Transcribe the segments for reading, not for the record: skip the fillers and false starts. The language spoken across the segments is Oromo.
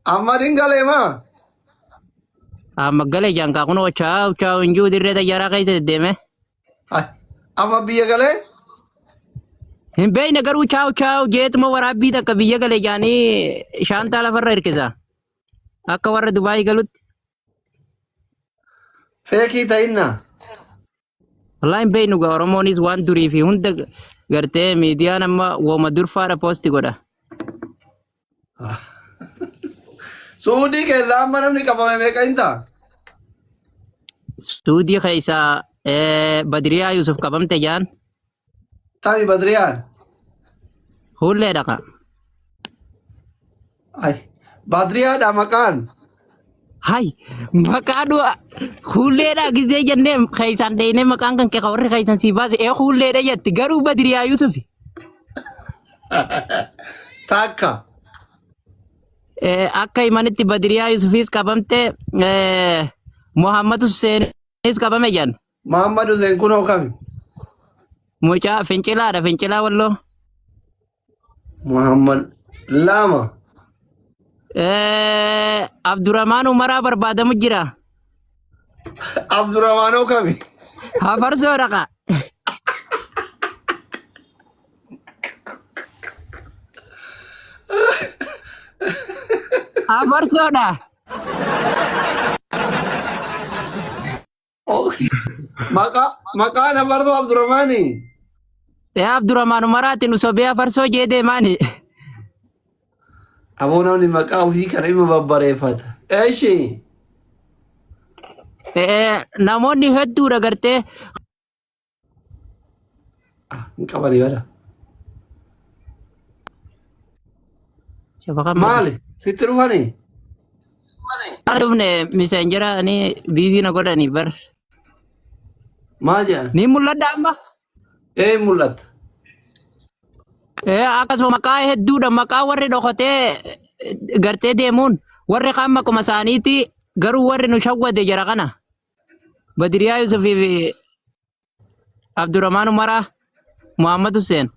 Amma dingalee maa? Amma galee jaankaa kunoo chaaw chaaw injuu dirree xayyaaraa keessa deddeeme. Hai, Amma biyya galee? Hin beekne garuu chaaw chaaw jeetuma waraabbii takka biyya gale jaanii shaantaa lafarra hirkisa. Akka warra Dubaayii galutti. Feekii ta'inna. Wallaahi hin beeknu gaa Oromoonis waan durii fi hunda gartee miidiyaan amma wooma durfaadha poosti godha. Suudii keessaa amma namni qabame meeqa hin ta'a? Suudii keessaa Badiriyaa Yusuf qabamte jaan Tami Badriyaan. Hullee dhaqa. Ay, Badriyaadha maqaan. Hay maqaa du'a hulleedha gizee jennee keessaan dheeyne maqaan kan kee warri keessan sii baase ee hulleedha jetti garuu Badiriyaa Yusuf. Takka. Akka himanitti Badiriyaa Yusufis qabamte Muhammad Husseenis qabame jedhan. Muhammad Hussein kunoo kami? Mucaa fincilaadha fincilaa walloo. Muhammad lama. Abdurrahmaan Umaraa barbaadamu jira. Abdurrahmaanoo kami? Hafarsoo dhaqa. Hafarsoodha. Maqaa maqaan hafarsoo Abdurrahmaani. Ee Abdurrahmaan Umaraati nu sobee hafarsoo jee deemaani. Aboo namni maqaa ofii kana ima babbareeffata. Eeshi. Ee namoonni hedduudha gartee Ah, hin qabani bada. Shabakan bada. Maali? Sitti dhufanii? Dhufne miseenjera ni biizii na godhani bar. Maal jedhan? Ni mul'adha amma. Ee mul'ata. Ee akkasuma maqaa hedduudha maqaa warri dhokatee gartee deemuun warri kaan maquma isaaniiti garuu warri nu shawwade jara kana. Badiriyaa Yusufii fi Abdurrahmaan Umaraa Muhammad Hussein.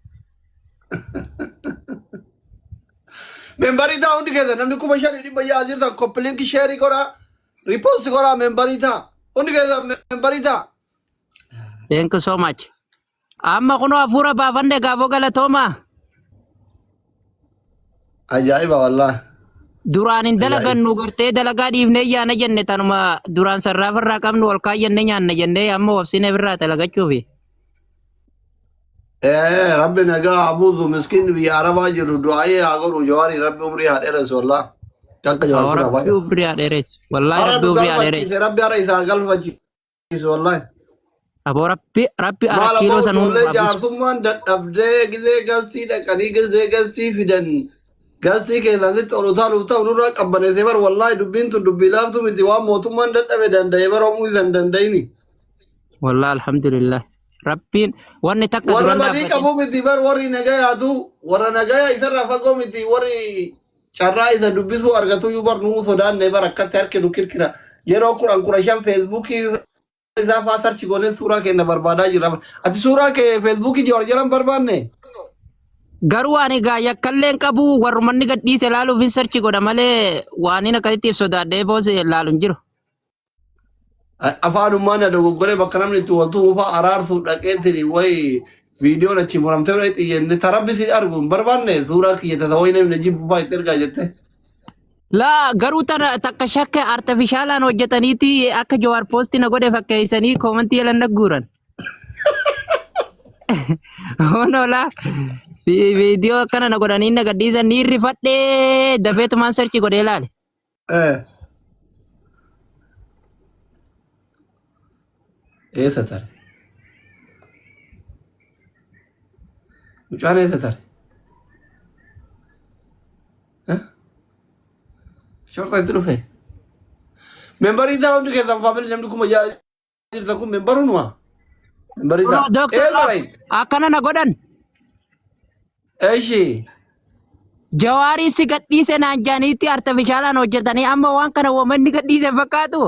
Membarii ta'a hundi keessan namni 5600 jirtan koppilinki sheerii godhaa riipoosti godhaa membarii ta'a hundi keessan membarii ta'a. Thank you so much. Amma kunoo hafuura baafanne gaaboo galatoomaa. Ajaa'iba wallaahi. Duraan hin Ajaa'iba. dalagannu gartee dalagaa dhiifnee yaana jenne tanuma duraan sarraafa irraa qabnu ol kaayyanne nyaanna jennee amma obsine irraa dalagachuufi. Ee rabbi nagaa haa buusu miskiin biyya arabaa jiru du'aayee haa godhu jawaarii rabbi umrii haa dheeressu wallaahi. Akka jawaar kun haa Rabbi baay'atu. umrii haa dheeressu. Wallaahi Hara rabbi nu umrii haa dheeressu. galfachiise rabbi hara isaa galfachiise. Wallahi. Aboo rabbi rabbi Maal arat kiiloo abbaa sanuu ijoollee nuuf haa buusu. jaarsummaan dadhabdee gizee gastii dhaqanii gizee gastii fidan gastii keessaan sitti ol utaaluuf ta'u nurraa qabbaneessee bar wallaahi dubbiin tun dubbii laaftuu miti waan mootummaan dadhabe danda'e bar homuu isan danda'ini. Wallahi alhamdulillah. Rabbiin wanni takka Warra duran badii dhaabbatin. qabu miti bar warri nagayaatu warra nagaya isarraa fagoo miti warri carraa isa dubbisuu argatuyyuu bar nuu sodaanne bar akkatti harki nu kirkira yeroo 10 15 feesbuukii isaa faa sarchi goonee suuraa keenya barbaadaa jirra. Ati suuraa kee feesbuukii Jawaar jalan barbaanne? Garuu ani gaa yakkallee hin qabu warrumanni gadhiise laaluuf hin sarchi godha malee waan inni akkasitti if sodaadhee boos laalu hin jiru. Afaanummaa na dogoggoree bakka namni itti wal tumu fa'aa araarsuuf dhaqeetiin wayi viidiyoon achi muramtee bira xiyyeenne tarabbi si argu hin barbaanne suuraa kiyya tasa wayi namni jibbu fa'aa itti ergaa jette. Laa garuu tana takka shakka artifishaalaan hojjetaniiti akka Jawaar poosti na godhe fakkeessanii koomantii jalan nagguuran. Hono laa viidiyoo akkana na godhanii na gadhiisan ni rifadhee dafeetumaan sarchi godhee laale. Eessa tare? Mucaan eessa tare? Shorxa itti dhufe. Membarii isaa hundi keessan faamilii namni 6000 jirta kun membaruun waa. Membarii Kunoo isaa. Dooktar Eessa Love right? akkana na godhan. Eshi. Jawaarii si gadhiise naan jaaniitti artifishaalaan hojjetanii amma waan kana woma inni gadhiise hin fakkaatu.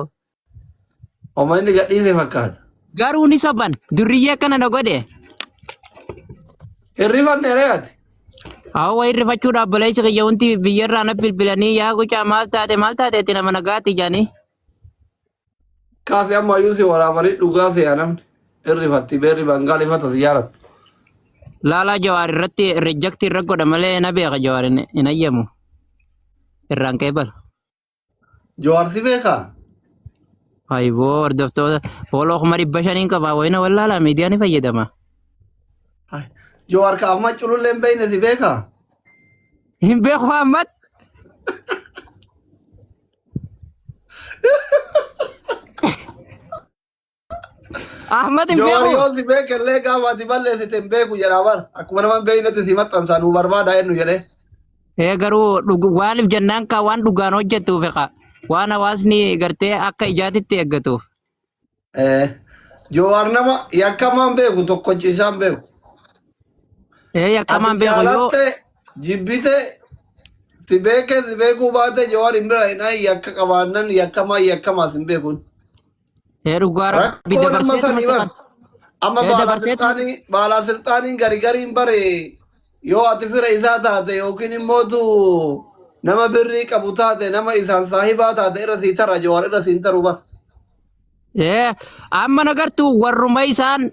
Oma inni gadhiise fakkaata. Garuu ni soban durriyyee akkana na godhe. Hirrifanne ree ati. Awwa hirrifachuudhaaf obboleessi kiyya wanti biyyarraa na bilbilanii yaa gucaa maal taate maal taate itti nama nagaatti jedhanii. Kaase amma iyyuu si waraabanii dhugaa se'a namni. Irrifatti beerri bangaal ifata si jaalatu. Laalaa Jawaar irratti reject irra godha malee na beeka Jawaar hin ayyamu. Irraan qeebala. Jawaar si beekaa? Ayboo hordoftoota fooloo 500,000 qaba wayina wallaalaa miidiyaa ni fayyadama. Hai. Jawaar ka amma culullee hin beekne si beekaa? Hin beeku Ahmad. Ahmad hin Jawaar beeku. yoo si beekellee gaafa ati balleessite hin beeku jedhaa bar. Akkuma nama hin beeknetti si maxxansaa nuu barbaada eenyu jedhee. Ee garuu waaliif jennaan kaa waan dhugaan hojjettuuf kaa waan hawaasni gartee akka ijaatitti eeggatuuf. Eh, Jawaar nama yakkamaan beeku tokkochiisaan beeku. Ee Ati yakkamaan beeku yoo jaalatte jibbite si beekee si beekuu baate Jawaar hin bira hin ayi yakka qabaannan yakkamaa yakkamaas hin beekun. Ee dhugaa rabbi Rakkoon amma dabarseetuma sanii bar. siqan. Amma Ee dabarseetuma baalaa silxaaniin gari gariin bare yoo ati fira isaa taate yookiin immootu nama birrii qabu taate nama isaan saahibaa taate irra sii tara Jawaar irra siin taru bar. Ee amma nagartu warruma isaan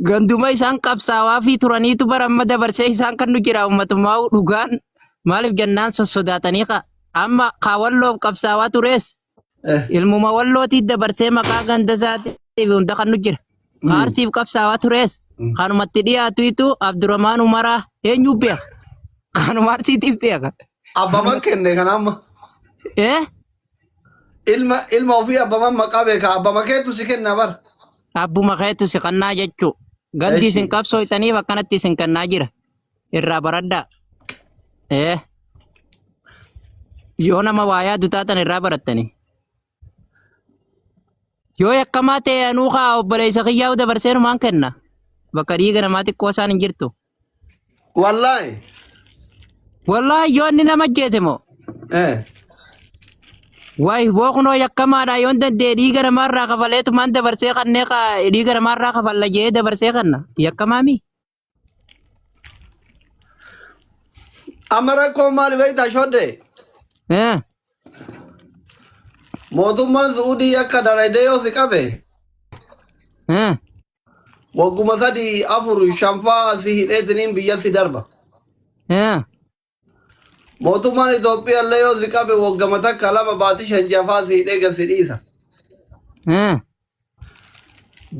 ganduma isaan qabsaawaa fi turaniitu bara amma dabarsee isaan kan nu jira ummatumaa dhugaan maaliif jennaan sossodaatanii ka amma ka walloof qabsaawaa turees Ilmuma wallootii dabarsee maqaa ganda isaatiif hunda kan nu jira. Faarsiif qabsaawaa turees kanumatti dhiyaatuitu Abdurrahmaan Umaraa eenyu beeka? Kanuma Arsiitiif beeka. Abbaman kenne kana amma. Eh? Ilma ofii abbaman maqaa beeka. Abbama keetu si kenna bar. Abbuma keetu si kannaa jechuu. Gandi isin Eshi. qabsooytaniif akkanatti isin kannaa jira. Irraa baradhaa. Eh. Yoo nama waa yaadu taatan irraa barattani. Yoo yakkamaa ta'e anuu kaa obboleessa kiyyaa'u dabarsee numaan kenna. Bakka dhiiga namaa xiqqoo isaan hin jirtu. Wallaahi. Wallaahi yoo inni nama ajjeese moo. Eh. Waay boo kunoo yakkamaadha yoon danda'e dhiiga namaarraa kafaleetumaan dabarsee kannee kaa dhiiga namaarraa kafalla jee dabarsee kanna yakkamaami. Amma rakkoon maali beektaa shodde? Eh. Mootummaan Su'uudii akka dalaydee yoo si qabe Eh. wagguma sadii afur shanfaa si hidheetiniin biyya si darba. Eh. Mootummaan Itoophiyaa illee yoo si qabe waggama takka lama baatii shan jafaa si hidhee gad si dhiisa. Eh.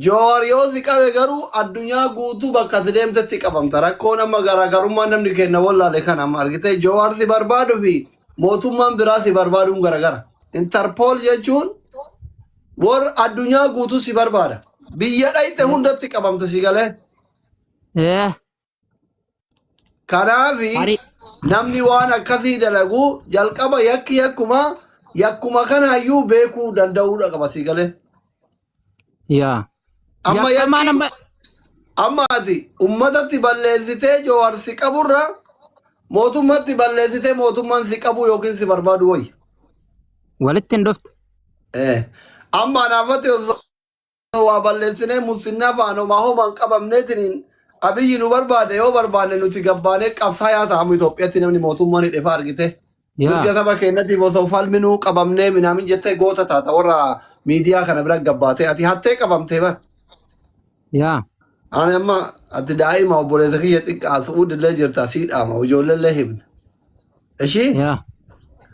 Joowar yoo si qabe garuu addunyaa guutuu bakka ati deemtetti qabamta. Rakkoon amma garaagarummaa namni kenna wallaale kana amma argitee Joowar si barbaaduu fi mootummaan biraa si barbaaduun garagara. Interpol jechuun warra addunyaa guutuu si barbaada. Biyya dhayxe hundatti qabamta si galee. Eh. Kanaafi Hari namni waan akkasii dalagu jalqaba yakki yakkuma yakkuma kanaayyuu beekuu danda'uudha qaba si galee. yaa. Amma Yakkamaan yakki amma amma ati ummatatti balleessitee Jowaar si qaburra mootummatti balleessitee mootummaan si qabu yookiin si barbaadu wayya. walitti hin dhuftu. Eh. Amma anaafatti osoo waa balleessinee musinnaa fa'aan homaa homaan qabamneetiniin Abiyyi nu barbaade yoo barbaanne nuti gabbaanee qabsaayaa ta'amu Itoophiyaatti namni mootummaan hidhe fa'a argite. Yaa. Mirga saba keenyatiif osoo falminuu qabamnee minaamin jettee goota taata warra miidiyaa kana bira gabbaatee ati hattee qabamtee bar. Yaa. Ani amma ati daa'ima obboleessa kiyya xiqqaa su'uudillee jirta sii dhaama ijoolleellee himna. Ishii Yaa.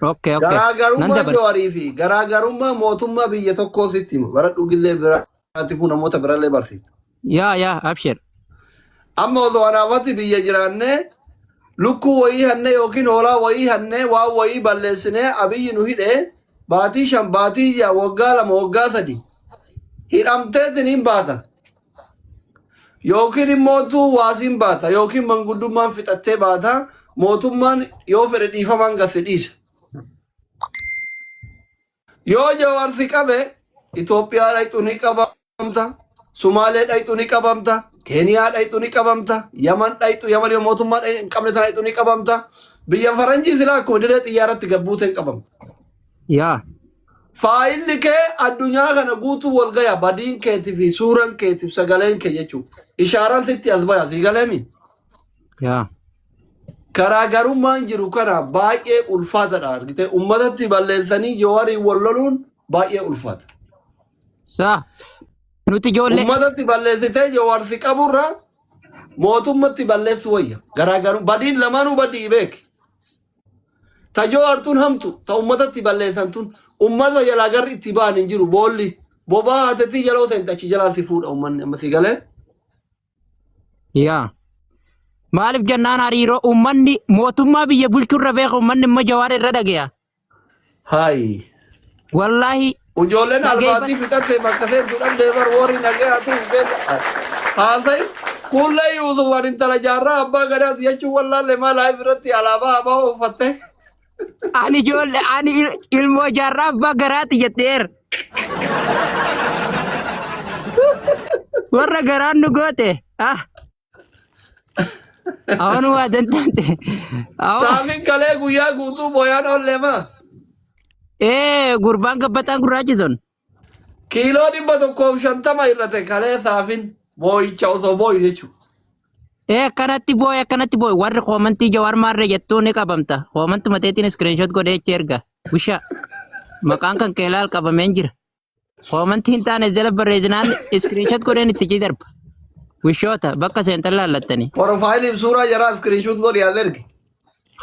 Okay, okay. Nan garaagarummaa dabarsa. Jawaarii fi garaagarummaa mootummaa biyya tokkoo sitti hima. Baradhuu gillee biraatti fuu namoota birallee barsiifta. Yaa yaa abshir. Amma osoo anaafatti biyya jiraannee lukkuu wayii hannee yookiin hoolaa wayii hannee waan wayii balleessinee Abiyyi nu hidhee baatii 5 baatii 6 waggaa 2 waggaa 3 hidhamteetiin hin baata. Yookiin immootu waasiin baata yookiin manguddummaan fixattee baata mootummaan yoo fedhe dhiifamaan gad si dhiisa. Yoo Jawaar si qabe Itoophiyaa dhayxu ni qabamta, Sumaalee dhayxu ni qabamta, Keeniyaa dhayxu ni qabamta, Yaman dhayxu Yaman yoo mootummaa hin qabne tana dhayxu ni qabamta. Biyya faranjii silaa akkuma dirree xiyyaaratti gabbuute hin qabamta. Yaa. Faayilli kee addunyaa kana guutuu wal gaya badiin keetii fi suuraan keetiif sagaleen kee jechuudha. Ishaaraan sitti as baya sii galeemi. Yaa. Garaagarummaan jiru kana baay'ee ulfaatadha argite. Uummatatti balleessanii Jawaariin wal loluun baay'ee ulfaata. Saa nuti ijoollee Uummatatti balleessitee Jawaar si qaburra mootummatti balleessu wayya. Garaagaru badiin lamaanuu badii beeki. Ta Jawaar tun hamtu ta uummatatti balleessan tun uummata jalaa garri itti ba'an hin jiru boolli bobaa haatetii jaloo seente achi jalaa si fuudha uummanni amma si galee. Yaa. Maaliif jennaan hariiroo uummanni mootummaa biyya bulchurra beeka uummanni immoo Jawaar irra dhageya. Hayi. Wallaahi Ijoolleen dhageeffadha. albaatii fixatte bakka seentu dhabdee bar warri nagayaatu hin keessa. Haasayi kuullee Yuusuf waan intala jaarraa abbaa gadaati jechuun wallaalle maal laayif irratti alaabaa abaa uffatte. Ani ijoollee ani ilmoo jaarraa abbaa garaati jetteer. Warra garaan nu goote. Ah. Awan waa dandante. Awan. Saamin kalee guyyaa guutuu booyaan oollee maa. Ee gurbaan gabbataan gurraachi sun. Kiiloo 150 hir'ate kalee saafin boo'icha osoo boo'u jechuudha. Ee akkanatti boo'i akkanatti boo'i warri koomantii Jawaar maarree jettuu ni qabamta. Koomantuma teetiin iskiriinshoot godhee achi erga. Wisha maqaan kan kee laal qabameen jira. Koomantii hin taane jala barreessinaan iskiriinshoot godheen itti darba. Wishoota bakka seentan laallattanii. Porofaayiliif suuraa jaraa iskiriinshoot godhi as ergi.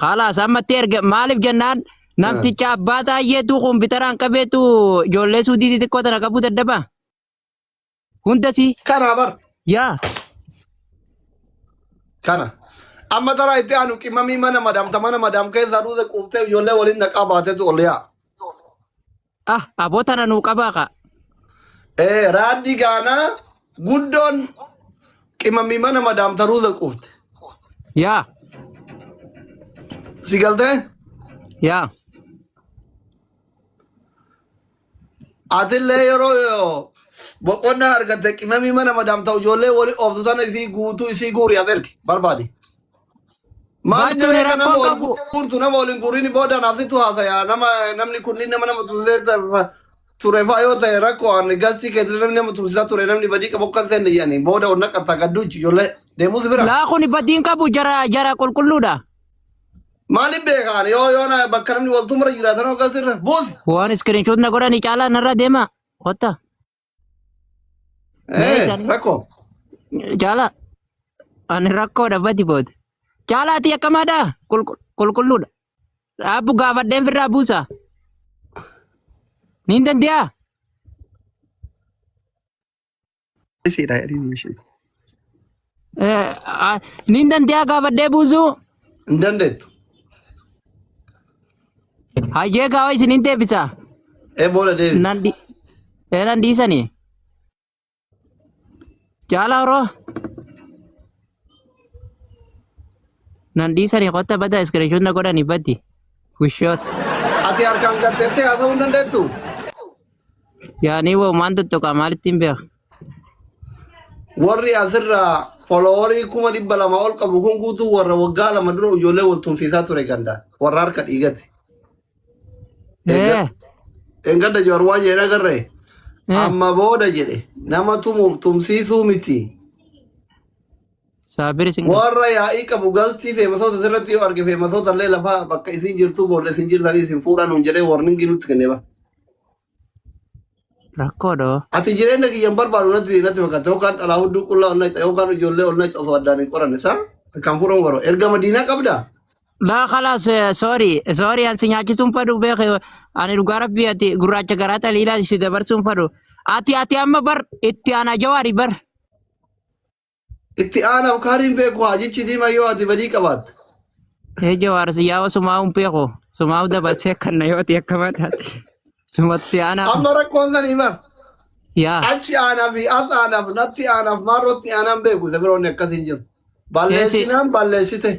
Khalaas ammatti erga maaliif jennaan namticha abbaa taayyeetu kompiitaraan qabeetu ijoollee suudii xixiqqoo tana qabuu dadhabaa. Hundasi Kana bar yaa kana. Amma taraa itti aanu qimamii mana madaamta mana madaam keessaa dhuuse quuftee ijoollee waliin naqaa baatetu ol yaa. ah aboo tana nuu qabaa kaa. Ee raaddii gaanaa guddoon qimamii mana madaamta ruuza quufte. Yaa Si galtee? yaa Atillee yeroo boqonnaa argatte qimamii mana madaamta ijoollee walii ooftu sana isii guutuu isii guuri as ergi barbaadi. Maaliif Baattuun dirree nama rakkoon ol qabu. guurtu nama ol hin guurin booda naafsitu haasaya nama namni kunniin nama nama tumsee ture faa yoo ta'e rakkoo ani gastii keessatti namni nama tumsisaa ture namni badii qabu akka hin seenne jedhanii booda ol naqatta gadduuchi ijoollee deemuus bira. Laa kuni badiin qabu jara jara qulqulluudha. Maaliif beekaan yoo yoo na bakka namni wal tumra jiraatan hoo gasirra buusi. Waan iskiriinshoot na godhanii caalaa narra deema. Kotta. Mee Ee isaanii. rakkoo. Caalaa. Ani rakkoodha badi booda. Caalaa ati akkamaadha? Qulqulluudha. Dhaabbu gaafadheen firraa buusa. Niin dandeeyaa? Isiidha jedhanii ishee. Niin dandeeyaa gaafadhee buusuu? Hin dandeettu. Hayyee gaafa isiniin deebisa. Ee booda deebi. Nan dhi- ee, nan dhiisanii. Jaala horoo. Nan dhiisanii qotta bada iskiriishuun na godhanii baddi. Wishoot. Ati harkaan gatteettee haasa'uu hin dandeettu. Yaanii woomaan tuttuqa maalitti hin beeku. Warri asirraa foloowarii 200,000 ol qabu kun guutuu warra waggaa 2 dura ijoollee wal tumsiisaa ture gandaan warra harka dhiigate. Ee. Engadda Jawaar waan jedhe agarree Ee. amma booda jedhe nama tumuuf tumsiisuu miti. Saabir isin gala. Warra yaa'ii qabu galtii feemasoota asirratti yoo arge feemasoota illee lafa bakka isin jirtu boolla isin jirtanii isin fuudhan nuun jedhee warningii nutti kennee bara. Rakkoo dhoo. Ati jireenya kiyya hin barbaadu natti natti fakkaata yookaan dhalaa hudduu qullaa ol naqxa yookaan ijoollee ol naqxa osoo addaan hin qoranne isaa kan fuudhan warra erga madiinaa qabdaa. Laa khalaas sorry sorry an si nyaachisuun fadhu beeke ani dhugaa rabbii ati gurraacha garaa xaliilaa si dabarsuun fadhu ati ati amma bar itti aanaa jawaari bar Itti aanaaf kaariin beeku haajichi diima yoo ati badii qabaatte. Ee jawaar si yaa'u sumaa hin beeku sumaa dabarsee kan na yooti akkama taate sumatti aanaa Amma rakkoon sanii bar. yaa Achi aanaa fi as aanaaf natti aanaaf maarrootti aanaan beeku isa biroonni akkas hin jiru. Balleessinaan balleessite.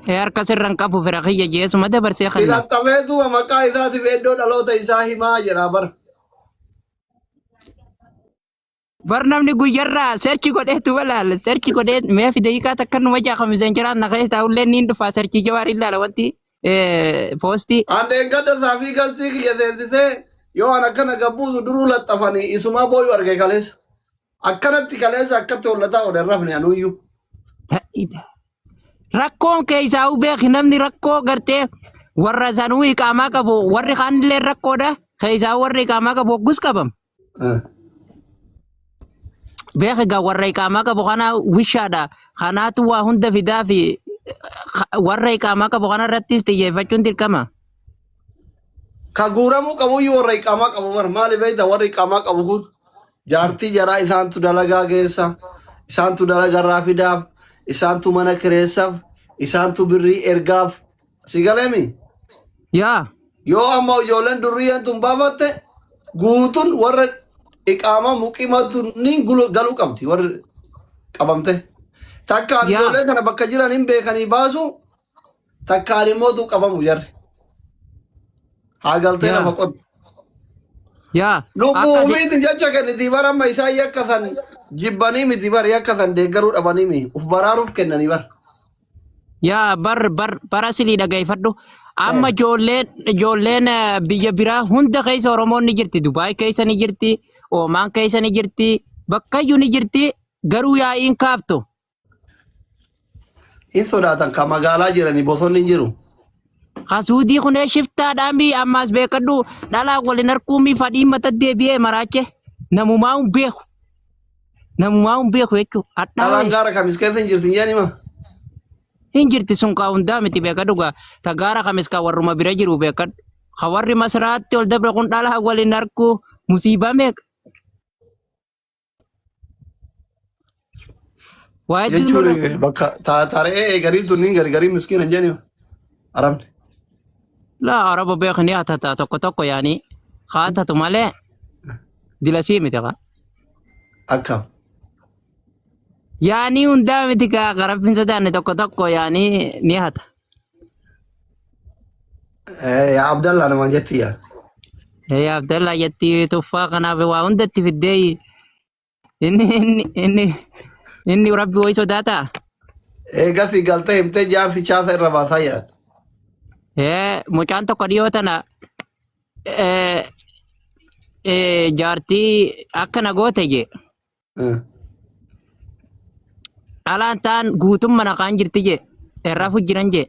Ee harka sirran qabu fira kiyya jee suma dabarsee kan na Filaxxamee duuba maqaa isaatiif iddoo dhaloota isaa himaa jedha bar. Bar namni guyyarraa searchi godheetu walaala searchi godhee mee fi daqiiqaa takka numa jaakame seenchiraan na keessa taa'ullee niin dhufaa searchii jawaar ilaala wanti poostii. Andeen gadda saafii galtii kiyya seensisee yoo an akkana gabbuusu duruu laxxafanii isumaa booyu arge kaleessa. Akkanatti kaleessa akkatti hollataa oole rafne anuyyuu. Rakkoon keessaa beeki namni rakkoo gartee warra sanuu iqaamaa qabu warri kaanillee rakkoodha keessaa warri iqaamaa qabu hoggus qabam. Beeki gaa warra iqaamaa qabu kana wishaadha. Kanaatu waa hunda fidaa fi warra iqaamaa qabu kana irrattis xiyyeeffachuun dirqama. Ka guuramuu qabuyyuu warra iqaamaa qabu bar maali beekta warri iqaamaa qabu kun jaartii jaraa isaantu dalagaa geessa isaantu dalagarraa fidaaf isaantu mana kireessaaf isaantu birrii ergaaf si galeemi. Yaa. Yoo amma ijoolleen durriyyeen tun baafatte guutuun warra iqaamaa muqiimatu ni galuu qabdi warri qabamte. Takkaan Yaa. ijoollee kana bakka jiran hin beekanii baasu takkaan immoo tu qabamu jarri. Haa galtee Yaa. lafa qottu. Yaa. Lubbuu Akkasi. ofiitiin jecha kenniti bara amma isaan yakka san jibbanii miti bar yakka san deeggaruu dhabanii mi uf baraaruuf kennanii bar. Yaa bar bar bara silii dhaggeeffadhu. Amma ijoolleen biyya biraa hunda keessa Oromoon ni jirti. Dubaay keessa ni jirti. Oomaan keessa ni jirti. Bakkayyuu ni jirti. Garuu yaa'iin kaaftu. Hin sodaatan kan magaalaa jiranii bosonni hin jiru. Kasuudii kunee shiftaadhaan bi ammaas beekadhu dhalaa waliin harkuumii fadhii mata deebi'ee maraache namumaa hin beeku. Namumaa hin beeku jechuudha. Dhalaan Hadhaawee gaara kamis keessa hin jirti hin jedhani ma. hin jirti sun kaa hundaa miti beekadhu gaa ta gaara kamis kaa warruma bira jiru beekadhu. Ka warri masraatti ol dabre kun dhalaa waliin harkuu musiibaa meeqa. Waa hedduu Jechuun nurra bakka taaree eeganii tunniin gargarii miskiina hin jedhani ma. Arabni. laa araba beekni hatata tokko tokko yaani haatatu malee dilasii miti kaa. Akkam. Yaanii hundaa miti kaa garabbiin sodaanne tokko tokko yaanii ni hata. Yaa Abdallaa namaan jetti yaa. Ee Abdallaa jetti tuffaa kanaaf waa hundatti fiddee inni rabbi wayi sodaataa. Eegasii galtee himtee jaarsi chaasa irra baasaa jedhan. Ee mucaan tokko dhiyoo tana jaartii akkana goote jee. Dhalaan taan guutuun mana kaan jirti jee. Irraa jiran jee.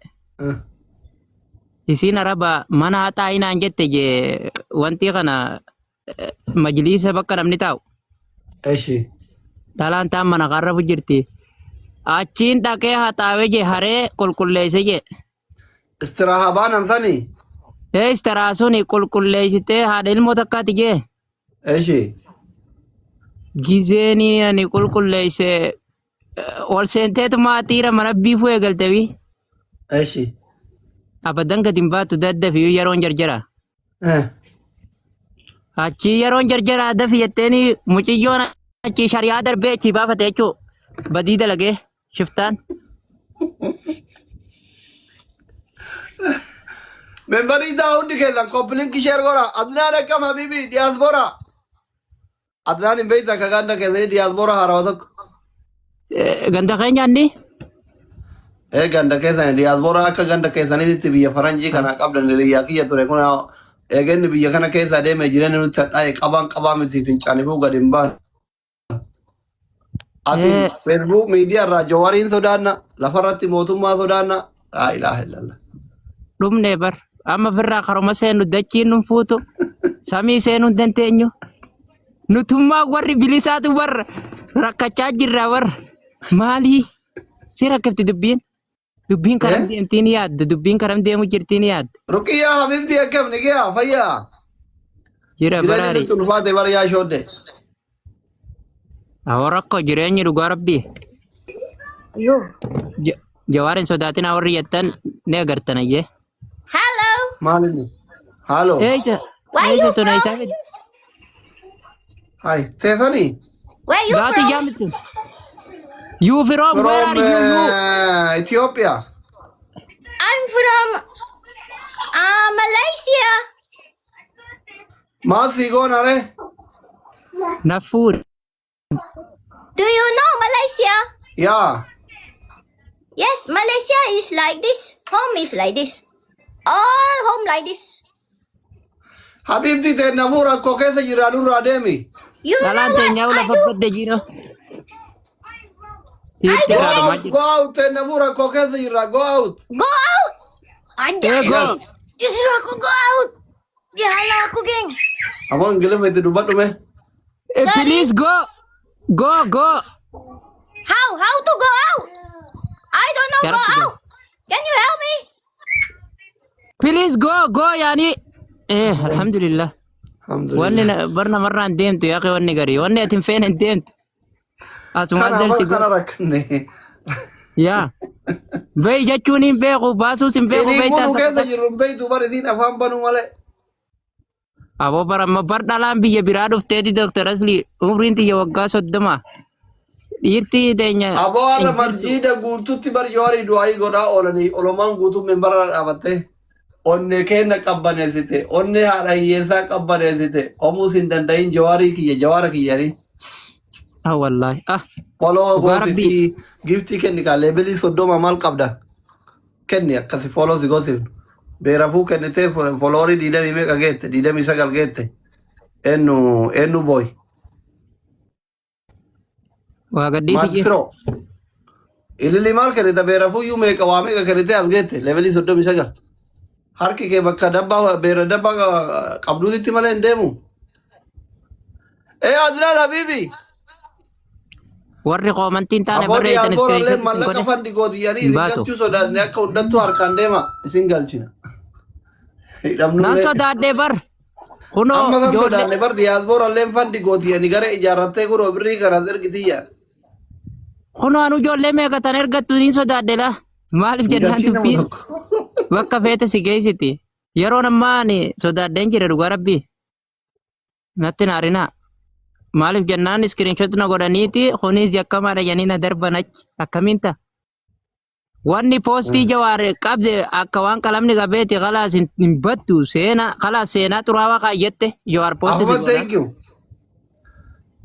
Isiin araba mana haxaa inaan jette jee wanti kana majliisa bakka namni taa'u. Eshi. Dhalaan taan mana kaan rafu jirti. Achiin dhaqee haxaawee jee haree qulqulleesse jee. Istiraahaa baanan sani. Ee istaraa suni qulqulleessitee haadha ilmoo takkaati jee. Eshi. Gizeen ani qulqulleesse ol seenteetuma xiira mana biifuu eegaltewi. Eshi. Abadan gadi hin baattu daddafi yeroon jarjara. Achi yeroon jarjara dafi jetteeni mucayyoon achi shari'aa darbee achi baafate jechuu badii dalagee shiftaan. Membarii isaa hundi keessan koppilinkii sheer godha. Adnaan akkam habibi diyaaspoora. Adnaan hin beektan ka ganda keessanii diyaaspoora haarawa tokko. Ganda keenya inni Ee ganda keessanii diyaaspoora akka ganda keessaniitti biyya faranjii kana qabdan hiriyyaa kiyya ture kun eeganni biyya kana keessa deeme jireenya nutti hadhaa'e qabaan qabaa miti fincaanifuu gad hin baanu. Asin Facebook miidiyaa irraa Jawaariin sodaanna lafarratti mootummaa sodaanna laa ilaaha illallah. Dhumne bar amma firraa karoma seennu dachiin nun fuutu samii seenuu hin dandeenyu nutummaa warri bilisaatu bar rakkachaa jirra bar maalii si rakkifti dubbiin dubbiin karam deemtii ni yaadda dubbiin karam deemu jirtii ni yaadda. Ruqiyyaa Habibti akkam nigiyaa fayyaa. Jira Jireenyi baraari. nutti ulfaate bara yaa shoodde. Awwa rakkoo jireenyi dhugaa rabbii. Yo. Jawaar hin sodaatinaa warri jettan ni agartan ayyee. Hello. Maal inni? Haaloo. Eessa Where eessa you tun from? eessa fidde? Hai teessanii? Where you Gaati from? jaamitu. You from where From are you you? Ethiopia. I'm from Malaysia. Maal sii goona ree? Nafuur. Do you know Malaysia? Yaa. Yes, Malaysia is like this. Home is like this. All home like this. Habibti tee nafuu rakkoo keessa jira nurraa deemi. You know Dhalaan what teenyaa I lafa do? badde jiru. Dhiirti Go irraa dhumaa out, jirti. go out, nafu rakkoo keessa jirra, go out. Go out. Ada. Ee go. Yes. Dia suruh aku go out. Dia halau aku, geng. Aboo Ingiliffa itti dubbadhu mee. Eh, please go. Go go. How? How to go out? I don't know go Jaratti out. Can you help me? Please go go yaani. Eh alhamdulillah. Wanni Alhamdulillah. bar namarraa hin deemtu yaa akhi wanni garii. Wanni ati hin feene hin deemtu. Asumaan Kana jalsi bar kana go. rakkanne. Yaa. Bahi jechuun hin beeku baasuus hin beeku Inni beektaa munu takka keessa takka. jirru hin beektu bar isiin afaan banuu malee. Aboo bara amma bar dhalaan biyya biraa dhufteeti Dr. Asli umriin tiyya waggaa 30. Dhiirti teenya Aboo hin har'a jirtu. masjiida guututti bar jawaarii du'aayii godhaa oolanii olomaan guutuun minbarra dhaabattee onnee keenna qabbaneessite onnee haadha hiyyeessaa qabbaneessite omuus hin danda'in jawaarii kiyya jawaara kiyyanii. Ah wallaahi. Ah Follow dhugaa rabbii. goosifii giftii kenni kaa leebelii 30 maal qabda kenni akkasi follow si goosifnu. Beerafuu kennitee followerii diidamii meeqa geette 29 geette eenyu eenyu booy. Waa gadhiisi Maal jee. firoo ililii maal kennita beerafuu iyyuu meeqa waa meeqa kennitee as geette leebelii 39. Harki kee bakka dabbaa beera dabbaa qabduutitti malee hin deemu. Ee Adnaan Habiibi. Warri koomantii hin taane Aboo barreessan diyaaspooraallee iskiriinshoot isin mallaqa godhe fandi gootiyanii hin isin baasu. galchuu sodaatne akka hundattuu harkaan deema isin galchina. Nan Hidhamnullee. sodaadhe bar. Kunoo Amma san ijoollee sodaanne bar diyaaspooraallee fandi gootiyanii gara ijaarrattee kunoo birrii kanas ergitiyya. Kunoo anu ijoollee meeqa tan ergattu ni sodaadhe laa. Maaliif Hin jennaan galchin nama dubbiin tokko. bakka feete si geessiti. Yeroon ammaa ani sodaadheen jira dhugaa rabbii. Natti hin aarinaa. Maaliif jennaan iskiriinshot na godhaniiti kunis yakkamaadha jedhanii na darban achi. Akkamiin ta'a? Wanni poostii Jawaar qabde akka waan qalamni qabeeti kalaas hin hin battu seenaa kalaas seenaa xuraawaa kaayyette Jawaar poostii si Ahmad godhan. thank you.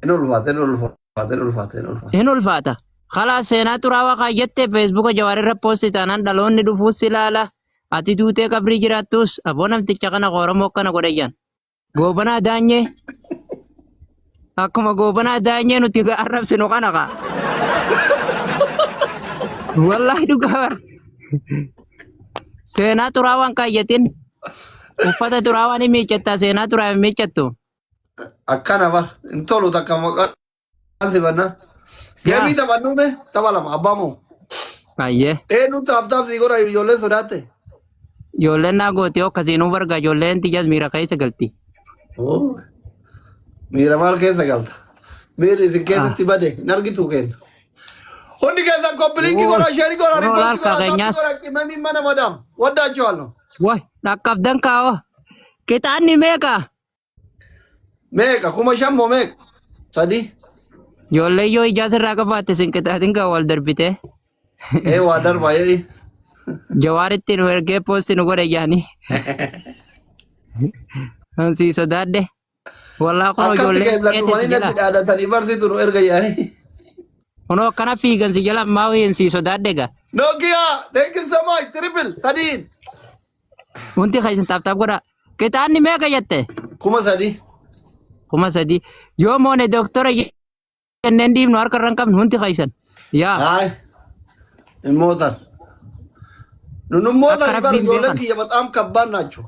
Hin ulfaata hin ulfaata hin ulfaata hin ulfaata. Hin ulfaata. Kalaas seenaa xuraawaa kaayyette feesbuuka Jawaar irra poostii taanaan dhaloonni dhufuus si ilaala. Ati duutee qabrii jiraattus aboo namticha kana Oromoo akkana godhe jedhan. Goobanaa Daanyee. Akkuma Goobanaa Daanyee nuti arrabsinu kana kaa. Wallaahi dhugaa bar. Seenaa xuraawaan kaayyatin. Uffata xuraawaa ni miiccattaa seenaa xuraawaa hin miiccattu. Akkana bar hin tolu takka maqaan sibanna. Yaa. Geemii taphannuu mee tapha lama abbaa moo. Ayyee. Eenyuun taaptaaf sii godha ijoolleen sodaatte. Ijoolleen naa gooti hoo akkasiinuu barga ijoolleen tiyyaas miira keessa galti. Oo. Miira maal keessa galta? Miirri isin keessatti bade hin argitu kenna. Hundi keessan koppilinkii godha, sheerii godha, Kunoo riippoortii laal godha, taappii keenyaas. godha, qimamiin mana madaam. Waddaachuu Way dhaqqabdan kaa'oo. Qixaanni meeqa? Meeqa? 5000 moo meeqa? Sadii. Ijoollee yoo ijaa sirraa qabaatte sin qixaatin gaa wal darbite. Ee waa darbaa jedhi. Jawaaritti nu ergee poosti nu godhe jaanii. Sii sodaadhe. Wallaa kunoo Akkatti ijoollee keessan qeete dhufanii si jala. natti dhaadhatanii barsiitu nu erga jedhanii. Kunoo akkana fiigan si jala ammaa wayiin sii sodaadhe gaa. Nokia, thank you so much. Triple, sadiin. Wanti keessan taap taap godhaa. Qixaanni meeqa jette? 3000. 3000. Yoo moone doktora jenneen dhiibnu harka irra hin qabnu hundi keessan. Yaa. Haay. Hin mootan. Nun hin Akka mootan bar rabbiin ijoolleen beekan. kiyya bataam kabbaan naachu.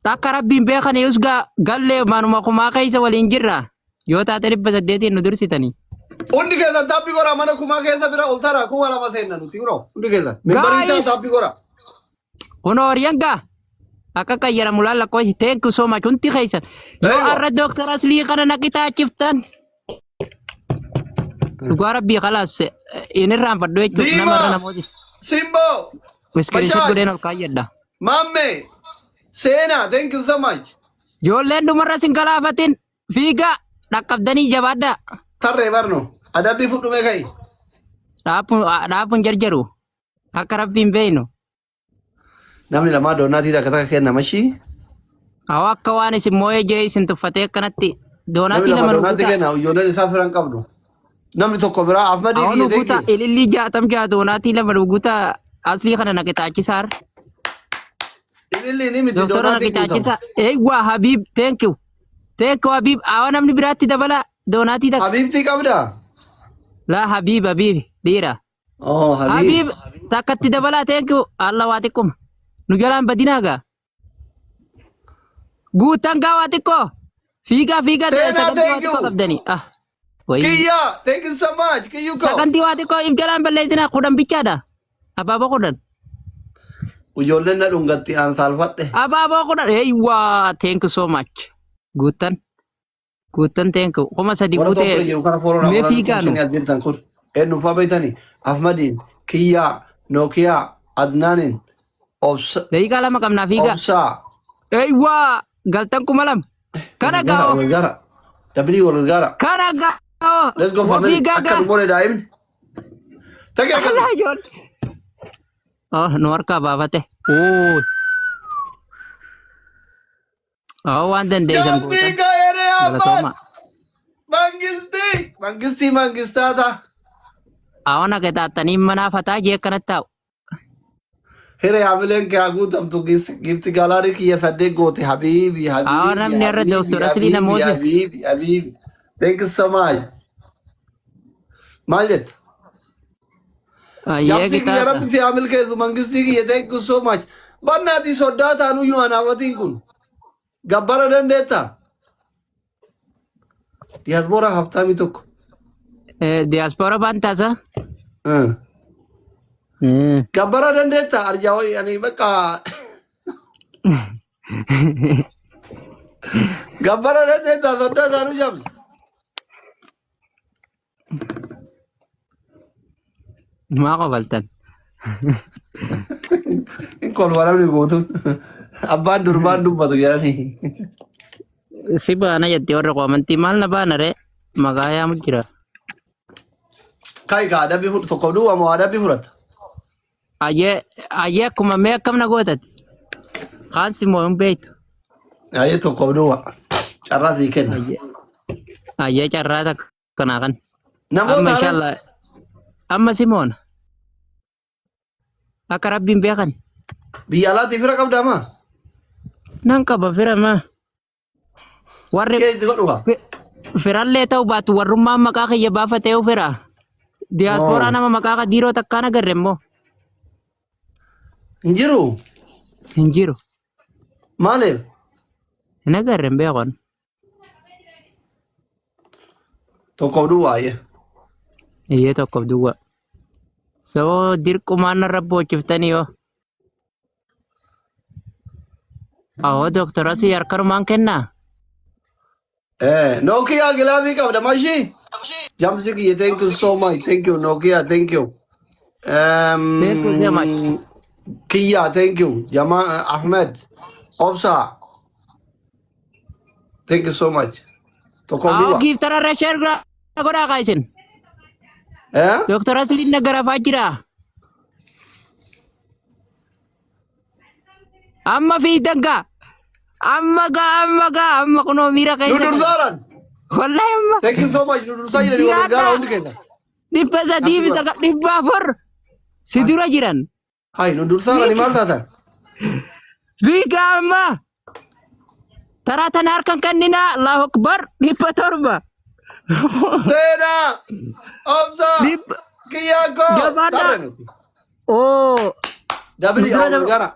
Akka rabbiin beekan usgaa gallee manuma kumaa keessa waliin jirra. Yoo taate 800n nu dursitanii. Hundi keessan taappi godhaa mana kumaa keessa bira ol taraa 2000 seenna nuti bro. Hundi keessan. Mimbarii Guys! taappi godhaa. Kunoo horiyan gaa. Akka qayyaramu laal lakkoofsi thank you so much hundi keessan. Yoo Eeyyoo. har'a Dooktar Aslii kana na qixaachiftan. Dhugaa rabbii kalaas hin irraanfadhu jechuudha Diimaa! nama irra namooti. Simbo! Iskiriinshot Bashaay! godheen ol kaayyadha. Mamme! Seenaa, thank you so much. Ijoolleen dhumarra sin galaafatin fiigaa dhaqqabdanii jabaadhaa. Tarree barno. Adabbii fudhume ka'i. Dhaapuun jarjaru akka rabbiin beeynu. Namni lamaa doonaatii takka takka kenna mashii. Awwa akka waan isin moo'ee jee isin tuffatee akkanatti Namni doonaatii lama lama nu doonaatii guutaa. kenna ijoolleen isaa firan qabdu. Namni tokko biraa Ahmadii Awwa nu kiyya guutaa thank you. ilillii 66 doonaatii lama nu guutaa aslii kana na qixaachisaar. Ililli ni miti Doktora na doonaatii guutama. qixaachisa. Eewwa Habiib thank you. Thank you Habiib. Awwa namni biraatti dabala doonaatii takka. Habiibtii qabdaa? Laa Habiib Habiib dhiira. Oh, Habiib. Habiib takkatti dabalaa thank you. Alla waa xiqquma. Nu jalaan badinaa gaa. Guutan gaa waa xiqqoo. Fiigaa fiigaa Seenaa, sagantii waa thank xiqqoo you. qabdanii. Ah. Wayii. Kiyya, thank you so much. Kiyyu ko. Sagantii waa xiqqoo if jalaan balleessinaa 10 bichaadha. Abaaboo 10. Ijoolleen na dhungatti aan saalfadhe. Abaaboo 10. Eeywaa thank you so much. Guutan. Guutan thank you. 3000 Warra guutee tokko jiru kana fooloo mee na fiigaa nu. shanii as jirtan kun. Eenyu fa'aa beektanii? Ahmadiin, Kiyyaa, Nookiyaa, Adnaanin, Obsa, Daqiiqaa 2 qabnaa fiigaa. Obsaa. Eeywaa galtan 2000. Kana Wal gargaara, gaa'oo. wal gargaara. Dabili wal gargaara. Kana gaa'oo. Let's go family. Fiigaa Akka gaa. nu boone daa'imni. Tagi akka. Alaa ijoollee. Oh, nu harkaa baafate. Oo. Oh, waan dandeessan Jamsi gootan. gaa'eeree abbaan. Galatooma. Mangistii. Mangistii mangistaata. Awwan akka taattanii manaa fataa jee akkanatti taa'u. Hiree hamileen kee haa guutamtu giifti gaalaarii kiyya saddeet goote habiibi Awwan habiibi namni irra habiibi Dooktor Aslii habiibi namoota. habiibi habiibi. Thank you so much. Maal jetta? Ayyee Jamsi kiyya qixaaxa. rabbi si haa milkeessu mangistii kiyya thank you so much. Bannaatii soddaa taanuyyuu anaafatiin kun gabbara dandeetta. Diyaasbooraa haftaamii tokko. Diyaaspoora baan taasa. Gabbara dandeetta arjaa wayii ani bakka gabbara dandeetta soddaa taanuu jamsi. Maa qobaltan? Hin kolfa namni guutuun. Abbaan durbaan dubbatu jedhanii. Si baana jetti warri koo amantii maal na baana ree? Maqaa yaamu jira. Kai kaa adabbii fudhu tokko duwwaa moo adabbii fudhata? Ayyee ayyee akkuma mee akkam na gootati? Kaan si moo hin beektu. Ayyee tokko duwwaa. Carraa sii kenna. Ayyee ayyee carraa takka kanaa kan. Amma Namoota haala inshallah amma si moona. Akka rabbiin beekan. biyya alaatii fira qabdaa maa? Nan qaba fira maa. Warri Kee itti godhu kaa? Firallee ta'u baatu warrummaan maqaa kiyya baafatee fira. Diyaaspooraa nama maqaa kadiiroo takkaan agarre immoo Hin jiru. hin jiru. Maaliif? Hin agarre hin beekon. Tokkoof duwwaa ayyee. Iyyee tokkoof duwwaa. Sababa dirqumaan narra boochiftanii yoo. Awoo doktora si harkanumaan kennaa? Eh, Nokia gilaafii qabda mashii. Jamsi kiyya thank you so much. Thank you Nokia thank you. Thank you so much. Kiyya thank you. Jama Ahmed Obsa thank you so much. Tokkoof Awoo duwwaa. giiftara irra sheer godhaa kaa isin. Eh? Doktora Asliin na garafaa jira. Amma fiidan gaa. Amma gaa amma gaa amma kunoo miira Nu keessa gala. dursaaran. Wallahi amma Thank you so much. Nu dursaa jirani wal gargaara jiraadhaa hundi keessa. 300 fi 400 si dura jiran. Hai nu dursaarani maal taatan? Fiigaa amma taraa tana harkan kenninaa Allahu Akbar 700. Seenaa! Obsa! Dhibba Kiyyaa koo! jabaadhaa. Tarre nuti. Oo Dabili nu dura ol gara.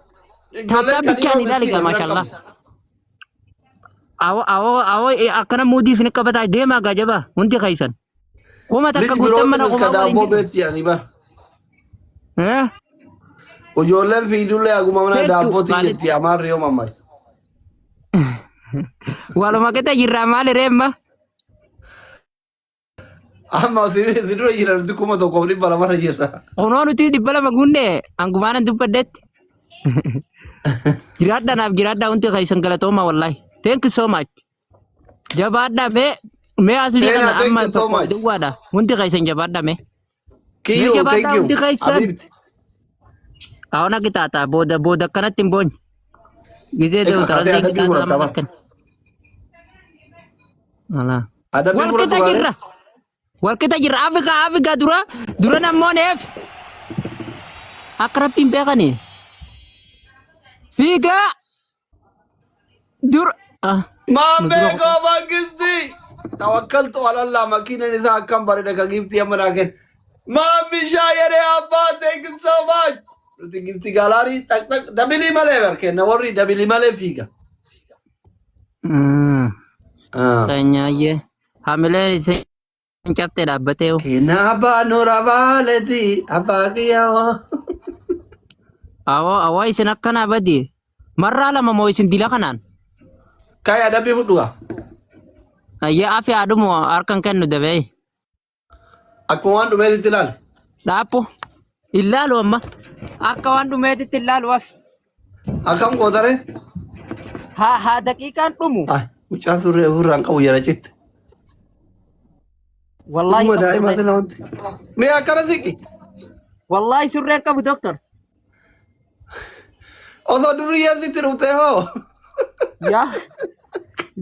Ijoolleen taaptaa bichaan kadiiroo ilaali miskiina gaa bira maashaallah. qabna. Awoo awoo awoo akkana muudii isin qabataa deemaa gaa jabaa hundi keessan. 1000 Lij guuttan birootti mana miska kumaa waliin daabboo jiru. beetti jedhanii bara. Eh? Ijoolleen fiidullee haguma mana Beektu daabbootii maaliif? jetti amaarri yoo mammaayi. Waluma qixa jirraa maali reemma? Amma si si dura jira nuti 1200 jirra. Kunoo nuti 200 guunne hangumaanan dubbadhetti. Jiraadha naaf jiraadha hundi keessan galatooma wallahi. Thank you so much. Jabaadha mee mee aslii Seenaa kana thank amma you so tokko much. duwwaadha. Hundi keessan jabaadha mee. Mee Kiyyuu thank jabaadha you. hundi keessan. Habibti. Awona qixaaxa booda booda akkanatti hin boonye. Gizee Egaa deemu kaatee taraslee adabbii qixaaxa fudhatta lama bara. takkan. Alaa. Adabbii Wal fudhatu qixa baare. jirra. Wal qixa jirra. Afrikaa Afrikaa dura dura namoonni akka rabbiin beekani. Fiigaa dur ah nu dura Maammee qofa. koo mangistii. Tawakkaltu alallah makiinan isaa akkam bareeda ka giiftii amma naa kenna. Maammishaa jedhee abbaa thank you so much. Nuti giiftii gaalaarii xaq xaq dabilii malee bar kenna warri dabilii malee fiiga. Ah. Tanyaayyee. Hamileen isin cabxe dhaabbatee. Kenna abbaa nura baaleti abbaa kiyyaa. Awoo awoo isin akkanaa badi. Marraa lama moo isin dila kanaan? Kai adabbii fudhu gaa. Ayyee afi haadhumu harkan kennu dabee. Akkuma waan dhumeetitti ilaali. Dhaaphu. Illaalu amma. Akka waan dhumeetitti illaalu afi. Akkam gootaree? Haa haa daqiiqaan dhumu. Ay, mucaan surree ofirraa hin qabu jala citte. Wallaahi Dhuguma qabu daa'ima surree. sana wanti. Mee akkana siqi. Wallaahi surree qabu doktor. Osoo duriyyeen sitti dhuftee hoo? Yaa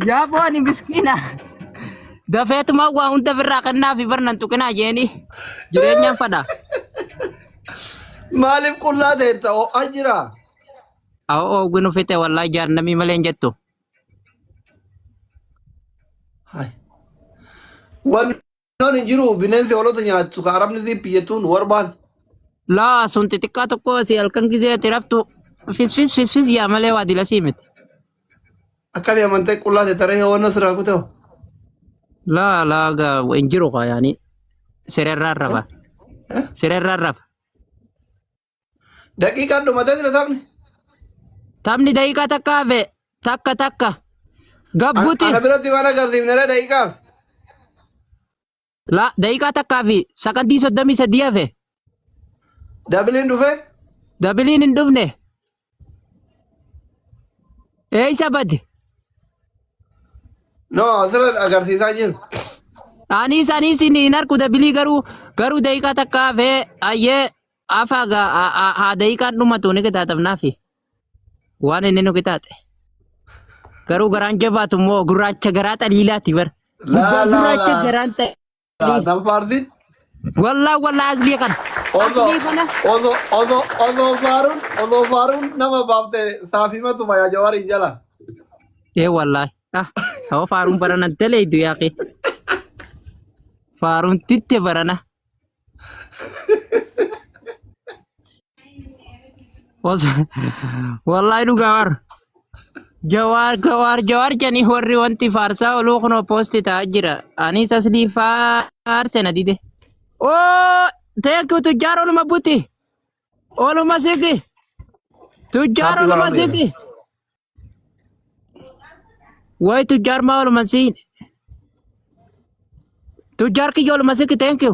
yaa booni miskiina. Dafeetuma waa hunda birraa kennaa fi barnan tuqinaa jeeni jireenyaan fadha. Maaliif qullaa teetta ho'aa jira? Awoo ooginu fixe wallaahi jaarnamii malee hin jettu. Hai. Wannoon hin jiru bineensi hoolota nyaattu ka arabni zippi jettuun warbaan. Laa sun xixiqqaa tokko asii halkan gizee ati raftu fisfis fisfis yaa malee waa dilasii miti. Akkami amantee qullaa teetta ree hoo sirraa kutee hoo? Laa laa gaa hin jiru kaa yaani sirerraan rafa. Eh? Sirerraan rafa. Daqiiqaan dhumatee jira taphni. Taphni daqiiqaa takka hafe takka takka. Gabbuti Ana biratti waan agarsiifne ree daqiiqaaf. la daqiiqaa takkaa fi sakandii 33 hafe. Dabiliin dhufe. Dabiliin hin dhufne. Eessa bade? No asirra agarsiisaa jiru. Anis anis hin arku dabilii garuu garuu daqiiqaa takka hafe ayyee Afa gaa haa daqiiqaan dhumatu ni qixaaxamnaafi. Waan inni nu qixaaxe. Garuu garaan jabaatu immoo gurraacha garaa xaliilaati bar. Laa Gubbaa laa gurraacha laa. garaan Laa xaliil. nan faarsin. Wallaa wallaa aslii kana. Osoo Aslii kana. osoo osoo osoo faaruun osoo faaruun nama baafte saafimatuma yaa jawaariin jala. Ee wallaahi. Ah, hawwa faaruun barana daleeydu yaaqi. Faaruun titte barana. Wallahi dhugaa war. Jawaar jawaar jawaar jedhanii warri wanti faarsaa oluu kunoo poosti ta'aa jira. Anis aslii faarse na dide. Oo thank you tujjaar oluma buti. Oluma siqi. Tujjaar Happy oluma birthday. siqi. Way tujjaar maa oluma siin. Tujjaar kiyya oluma siqi thank you.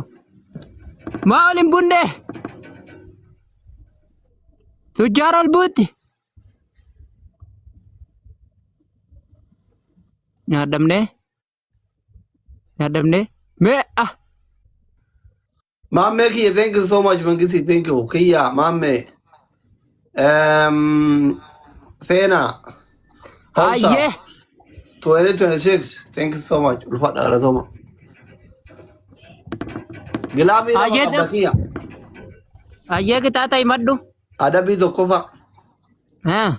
Maa ol hin bunne. Tujjaar ol buutti. Nyaadhamne. Nyaadhamne. Mee ah. Maammee kiyya thank you so much mangisi thank you kiyya maammee. Seenaa. Obsa. Hayyee. 2026 thank you so much ulfaadha galatooma. Gilaamii lama Hayyee. qabda kiyya. Hayyee qixaaxa himadhu. Adabbii tokkoffaa. Haa.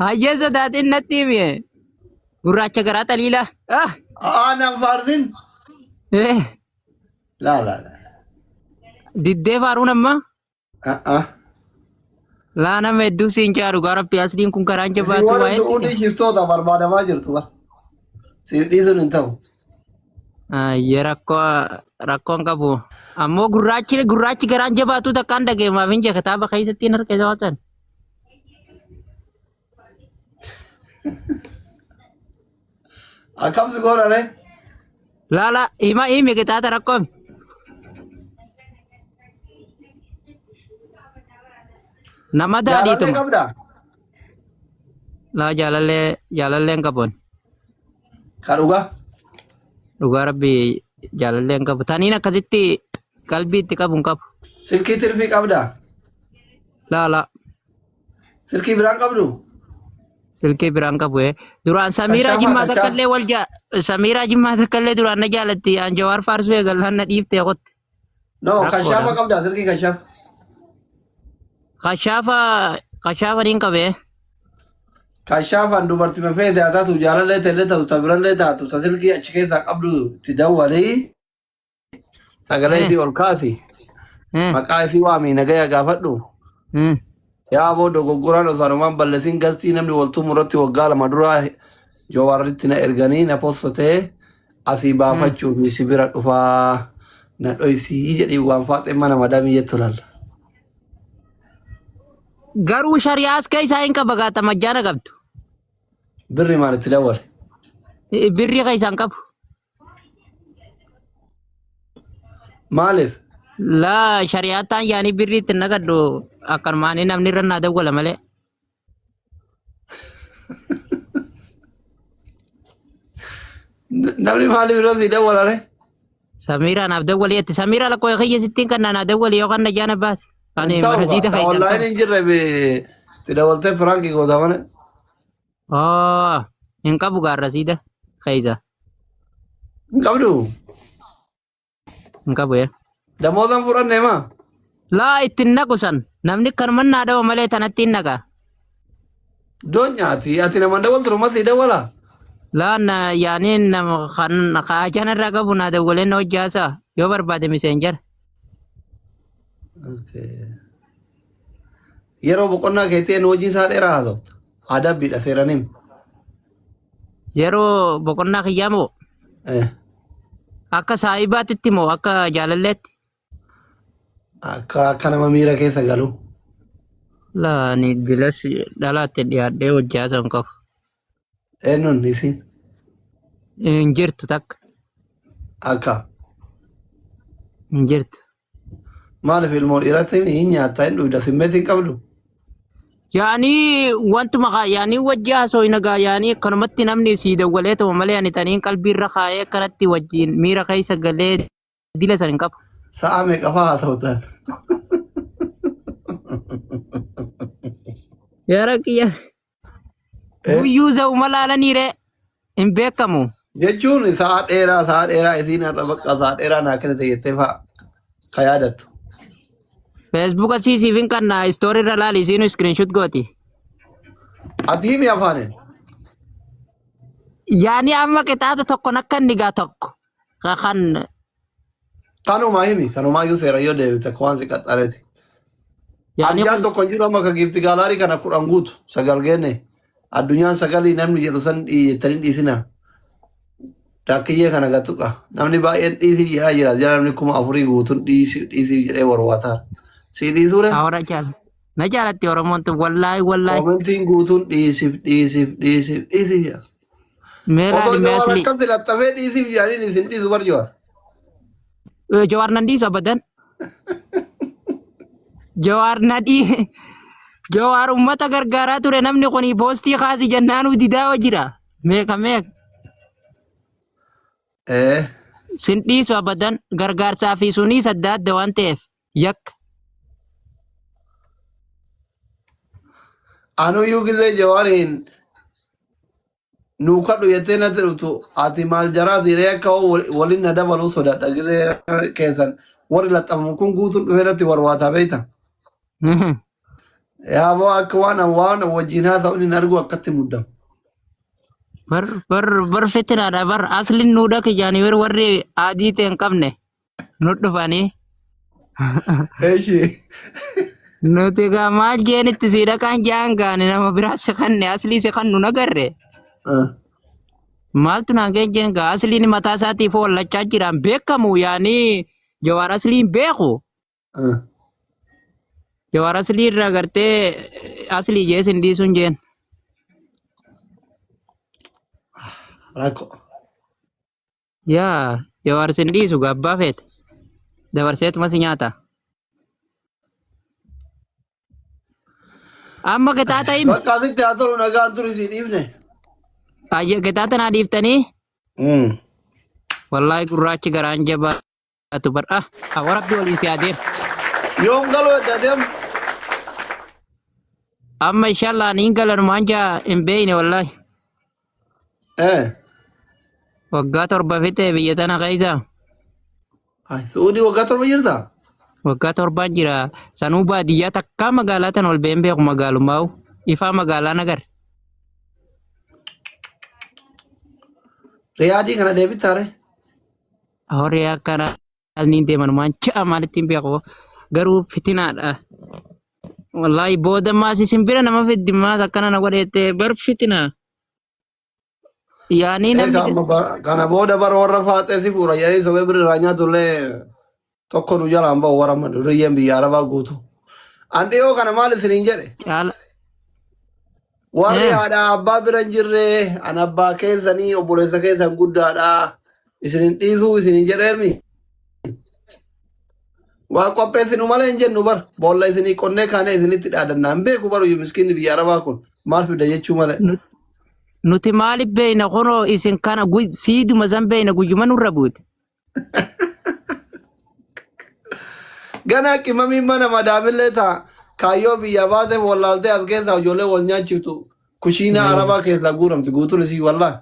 Hayyee sodaatin natti himi. Gurraacha garaa xaliila. Ah! Aa nan faarsin. Eh, Laa laa laa. Diddee faaruun amma. Ah ah. Laa nama hedduu siin jaa dhugaa rabbi asliin kun garaan Isin jabaatu warra waa su'uudii hedduu. shiftoota barbaadamaa jirtu bara. Siif dhiisuun hin ta'u. Ayyee rakkoo rakkoon qabu. Ammoo gurraachi gurraachi garaan jabaatu takkaan dhageemaaf hin jee kitaaba keessatti hin harka isa waasan. Akkam si goona ree? Laala hima himi qixaata rakkoon. Nama Jaalallee daadhiituma. qabdaa? Laa jaalallee jaalallee hin qabuun. Ka dhugaa. Dhugaa rabbi jaalallee hin qabu. Taniin akkasitti qalbii itti qabu hin qabu. Silkii tirfii qabdaa? Laa laa. Silkii biraan qabdu? Silkii biraan qabu ee. Duraan Samiiraa Kashaafaa Jimmaa takka kashaaf. illee wal jaa Samiiraa Jimmaa takka illee duraan na jaalatti aan Jawaar faarsuu eegallaan na dhiiftee qotte. No, Rakkoodha. kashaafa qabdaa silkii kashaaf. Kashaafa kashaafa niin qabee. Kashaafaan dubartii feete haa taatu jaalallee ta'ellee taatu tabirallee taatu ta silkii achi keessaa qabdu itti dawwalii sagalee isii ol kaasi maqaa isii waamii nagaya gaafadhu. Yaa aboo dogoggoraan osoo anumaan balleessin galtii namni waltumuu irratti waggaa 2 duraa Jawaaritti na erganii na postotee asii baafachuuf si bira dhufaa na dhoysii jedhii waan faaxeen mana madaamii jettu laalla. Garuu shari'aas keessaa hin qaba gaata majjaana qabdu. Birri maal itti dawwale? Birrii keessaa hin qabu. Maaliif? Laa shari'aataan yaanii birrii itti naqadhu akkanumaan namni irra naa dawwala malee. Namni maaliif irra sii dawwala ree? Samiiraa naaf dawwali jetti. Samiiraa lakkoo kiyya sittiin kan naa dawwali yookaan na jaana baasi. Ani Hin ta'u marasiida kaa. keessaa hin Online qabu. hin jirre itti dawwaltee piraankii goota malee. Oo hin qabu gaa rasiida keessa. Hin qabdu. Hin qabu yaa. Damoozan fudhanne maa? Laa ittiin naqu san namni kanuman naa dhawa malee tanatti hin naqa. Doon nyaati. Ati nama dawwaltu nama sii dawwala. Laa na yaanii nama kan kaajaan irraa qabu naa dawwalee na hojjaasa yoo barbaade miseenjara. Okay. Yeroo boqonnaa keetii eenyu hojii isaa dheeraa haasofta. Adabbiidha seeraan himi. Yeroo boqonnaa kiyyaa moo Eh, akka saahibaatitti moo akka jaalalleetti? Akka nama miira keessa galu. Laa ani bilas dhalaatti dhiyaadhee hojjaa hin qabu. Eenyuun isin Hin jirtu takka akka hin jirtu. maaliif ilmoo dhiiratti hin nyaattaa hin dhugda simmeetti hin qabdu. Yaanii wantuma kaa yaanii wajji haasoo gaa yaanii akkanumatti namni sii dawwalee ta'u malee ani taniin qalbii irra kaayee akkanatti wajjin miira keessa galee dila san hin qabu. Sa'a meeqa fa'aa haasoftan? Yaa Rabbi guyyuu za'uma laalanii ree hin beekamu. Jechuun sa'a dheeraa sa'a dheeraa isiin har'a bakka sa'a dheeraa naa kennite jettee fa'a ka yaadattu. Feesbuuka siisiif hin kanna istoorii irra laali isiinu iskiriinshuut gooti. Ati himi afaaniin. Yaani amma qixaaxa tokkon akka inni gaa tokko kan Kanuma himi kanumaayyuu seera yoo deebite akka waan si qaxxareeti. Yaani Arjaan kun tokko hin jiru amma ka giifti gaalaarii kana 10 guutu 9 geenne addunyaan sagalii namni jedhu san jettanii dhiisina. Daakkiyyee kana gatuqa namni baay'een dhiisiif jedhaa jira jala namni 4000 guutuun dhiisiif dhiisiif jedhee warwaataa. Sii dhiisuure Awara jaal. Na jaalatti Oromoon tun wallaahi wallaahi. koomentiin guutuun dhiisiif dhiisiif dhiisiif dhiisiif jedha. Mee Osoo laali mee Jawaar asli. akkam laxxafee dhiisiif jedhaniin isin dhiisu bar Jawaar. Jawaar nan dhiisu abadan. Jawaar na dhii. Jawaar ummata gargaaraa ture namni kun poostii kaasi jennaanuu didaa jira. Meeqa meeqa. Ee. Sin dhiisu abadan gargaarsaa fi suniis adda adda waan ta'eef yakka. Anuyyuu gisee Jawaariin nuu kadhu jettee natti dhuftu ati maal jaraa siiree akka waliin na dabaluu sodaadha gisee keessan warri laxxafamu kun guutuun dhufee natti warwaataa beekta. Yaa boo akka waan waan wajjin haa ta'u hin argu akkatti muddamu. Bar bar bar fitinaadha bar asliin nuudha kiyyaan warri adii ta'e hin qabne. Nu dhufanii. Eshi. Nuti egaa maal jeen itti sii dhaqaan jaan gaane nama biraa si kanne aslii si kannu nagarre. Maaltu naan ga'e jeen gaa asliin mataa isaatiif wallachaa jiraan beekamu yaanii jawaar asliin beeku. Jawaar aslii irraa gartee aslii jee sin dhiisuun jeen. Rakkoo. Yaa Jawaar sin dhiisu gaabbaa feete. Dabarseetuma si nyaata. Amma qixaaxa himi. Bakka asitti haa tolu nagaan turi si dhiifne. Ayya qixaaxa naa dhiiftanii. Wallaahi gurraachi garaan jabaatu bar. Ah, warabbi waliin si adeema. Yoom galuu edda deemu? Amma inshallah niin galanumaan jaa hin beeyne wallaahi. Eh. Waggaa 7 fixe biyya tana keessa. Ay, Suudii waggaa 7 jirta? Waggaa 7n jira. Sanuu baadiyyaa takkaa magaalaa tana ol ba'een beeku magaalummaa'u. Ifaa magaalaa nagar. Riyaadii kana deebittaare? Horii akkana niin deeman waan cha'a maalitti hin beeku. Garuu fitinaadha. Wallaahi booda maas isin bira nama fiddi maas akkana na godheette bar fitina. Yaanii namni Egaa amma kana booda bara warra faaxee si fuura jedhanii sobee bira irraa nyaatullee tokko nu jalaan ba'u warra amma duriyyeen biyya arabaa guutu. An dhiyoo kana maal isiniin jedhe? caala. Warri haadha abbaa bira hin jirre an abbaa keessanii obboleessa keessan guddaadha isinin dhiisuu isinin jedheemi. Waa qopheessinu malee hin jennu bar boolla isinii qonnee kaanee isinitti dhaadannaa hin beeku baruyyuu miskiinni biyya arabaa kun maal fida jechuu malee. Nuti maaliif beeyna kunoo isin kana siiduma san beeyna guyyuma nurra buute. Ganaa qimamiin mana madaamillee taa kaayyoo biyyaa baatee wallaaltee as keessaa ijoollee wal nyaachiftu kushiinaa arabaa keessaa guuramti guutuun isii wallaa.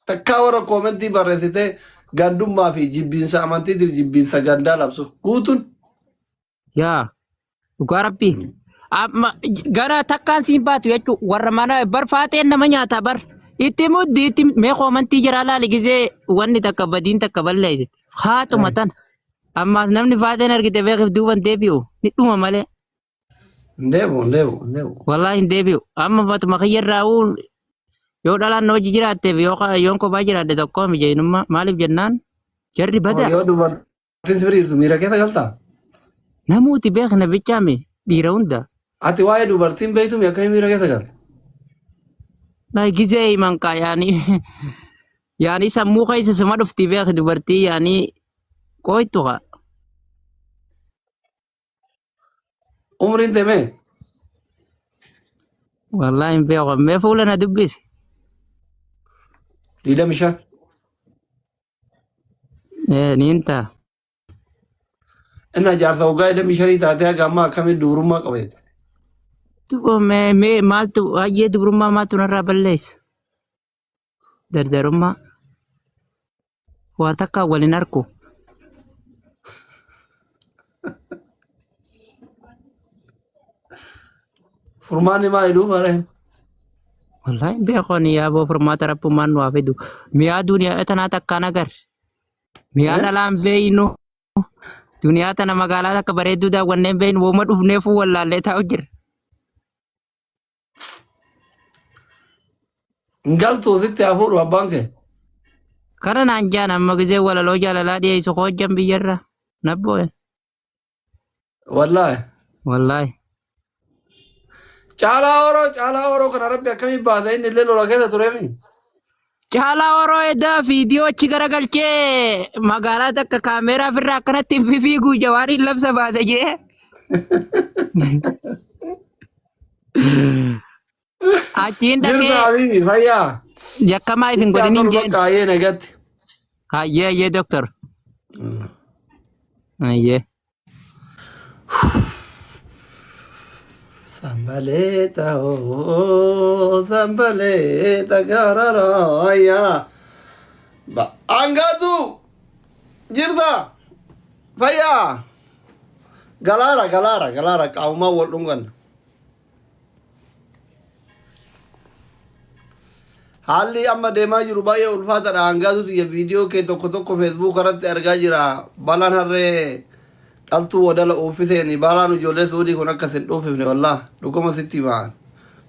Takkaa warra koomentii barreessitee gandummaa fi jibbiinsa amantiitiif jibbiinsa gandaa labsu guutuun. Yaa dhugaa rabbii. Amma gara takkaan siin baatu jechuun warra mana bar faaxeen nama nyaata bar itti muddi itti mee koomantii jiraa laali gizee wanni takka badiin takka balleessite haatuma tana ammaas namni faaxeen argite beekif duuban deebi'u ni dhuma malee Hin deebi'u, hin deebi'u, hin deebi'u. wallaahi hin deebi'u amma matuma kiyya irraa yoo dhalaan na hojii jiraatteef yoon kophaa jiraadhe tokkoo mijeenummaa maaliif jennaan jarri badaa Yoo dubartiin si bira jirtu miira keessa galtaa? Namuuti beekna bichaami dhiira hunda. Ati waa'ee dubartiin beektu mi akkamii miira keessa galta? Na gizee himan kaa yaani yaani sammuu keessa suma dhufti beeki dubartii yaani qooytu kaa. Umriin tee mee? Wallaahi hin beeku mee fuula na dubbisi. 25. Eh, niin ta'a. Inni jaarsa waggaa 25 taatee haga ammaa akkamiin dubrummaa qaba jette. Duba mee mee maaltu baay'ee dubrummaa maaltu narraa balleessa? Dardarummaa. Waa takka wal hin arku. Furmaanni maali duuba ree? Wallaahi hin beeku ani yaaboo furmaata rabbummaan nu haa fidu. Mi'aa duniyaa tanaa takkaan agarre. Mi'aa Eh? dhalaan beeynu. Duniyaa tana magaalaa takka bareedduu daawwannee hin beeynu. Wooma dhufneefuu wallaallee taa'u jira. Hin galtuu sitti haa fuudhu abbaan kee. Kana naan jaan amma gizee walaloo jaalalaa dhiyeessu hojjan biyyarra. Nabbooye. Wallaahi. Wallaahi. Caalaa Oroo Caalaa Oroo kana rabbi akkamii baasa inni illee lola keessa tureemi. Caalaa Oroo edaa viidiyoo achi garagalchee magaalaa takka kaameeraa ofirraa akkanatti hin fifiigu jawaariin labsa baase jee. Achiin Jirta dhaqee Habibi fayyaa. yakkamaa if hin Sitti haa godhiniin tolu jeen. bakka ayyee nagatti. Hayyee hayyee doktor. Hayyee. Sambaleeta hoo sambaleeta gaararaaya. Angatu jirta fayyaa. Galaara galaara galaara qaamumaa wal dhunganna. Haalli amma deemaa jiru baay'ee ulfaataadha. Hangaatu tiyya viidiyoo kee tokko tokko feesbuuk irratti argaa jira. Balaan harree dhaltuu wadala uuffiseeni. Balaan ijoollee Suudii kun akka sin dhuuffifne wallah dhuguma sitti himaa.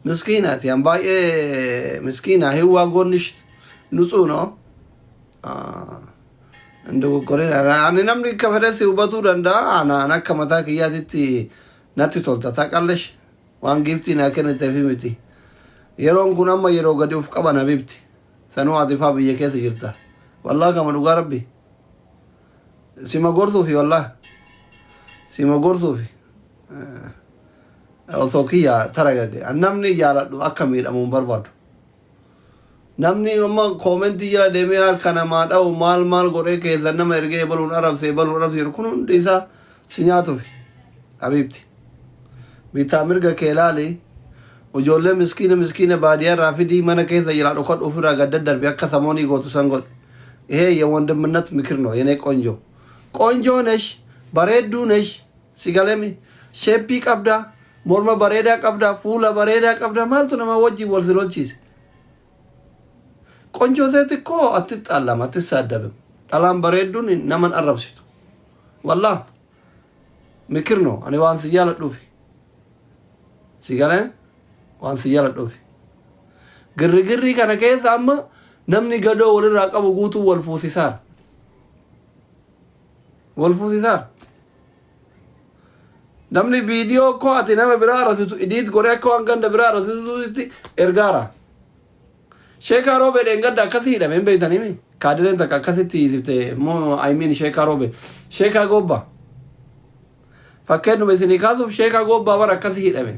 Miskiinaati an baay'ee miskiina hiwwaa goonnish nutsuu no. Hin dogoggorin. Ani namni akka fedhetti hubatuu danda'a. Ana akka mataa kiyyaatitti natti tolta taqallesh. Waan giiftii naa kenniteefi miti. Yeroon kun amma yeroo gadi uf qaban habibti. Sanuu ati faa biyya keessa jirta. Wallah kama dhugaa rabbi. Sima gorsuufi wallah. Sima gorsuufi. Osoo kiyya taragage. An namni jaaladhu akka miidhamu hin barbaadu. Namni amma koomentii jala deemee harka namaa dha'u maal maal godhee keessan nama ergee ebaluun arabse ebaluun arabse jedhu kun hundi isaa si nyaatufi. Habiibti. Bitaa mirga kee ilaali. Ijoollee miskiina miskiina baadiyyaa irraa fidii mana keessa jiraa dhokadhu ofirraa gad daddarbi akka samoonii gootu san godhi. ይሄ የወንድምነት ምክር ነው የኔ ቆንጆ። ቆንጆ ነሽ፣ bareedduu ነሽ። Si galemi shape qabda, morma bareedaa qabda, fuula bareedaa qabda. Maaltu nama wajjin wal si lolchiise? ቆንጆ ሴት እኮ አትጣላም፣ አትሳደብም። Dhalaan bareedduun naman arrabsitu. Wallah ምክር ነው. Ani waan si jaaladhuufi. Si galee waan si jaaladhuufi. Girrigirrii kana keessa amma namni gadoo walirraa qabu guutuu wal fuusisaara. Wal fuusisaara. Namni viidiyoo koo ati nama biraa arrabsitu edit godhee akka waan ganda biraa arrabsitutti ergaara. Sheekaa Roobee dheengadda akkasii hidhame hin beektanii mi? Kaadireen takka akkasitti hiisifte immoo, I mean, Sheekaa Roobee. Sheekaa Gobbaa. Fakkeenyuma isinii kaasuuf Sheekaa Gobbaa bara akkasii hidhame.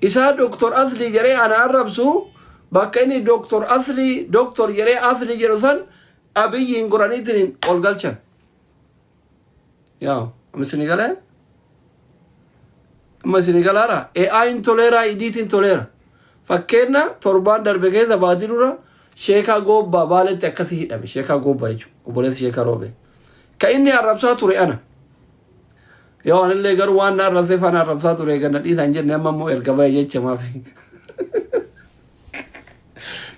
Isaa Doktor Aslii jedhee ana arrabsu, bakka inni Doktor Aslii Doktor jedhee Aslii jedhu san Abiyyiin godhaniitiin ol galchan. Yaa amma isinii galee? Amma isinii galaara? AI'n toleera, editiin toleera. Fakkeenya torbaan darbe keessa baatii dura Sheekaa Goobbaa Baaletti akkasii hidhame. Sheekaa Goobbaa jechuudha. Obboleessa Sheekaa Roobee. Ka inni arrabsaa ture ana. Yoo anillee garuu waan na arrabseef ana arrabsaa ture ganna dhiisan jenne, amma immoo erga bahe jecha maafi.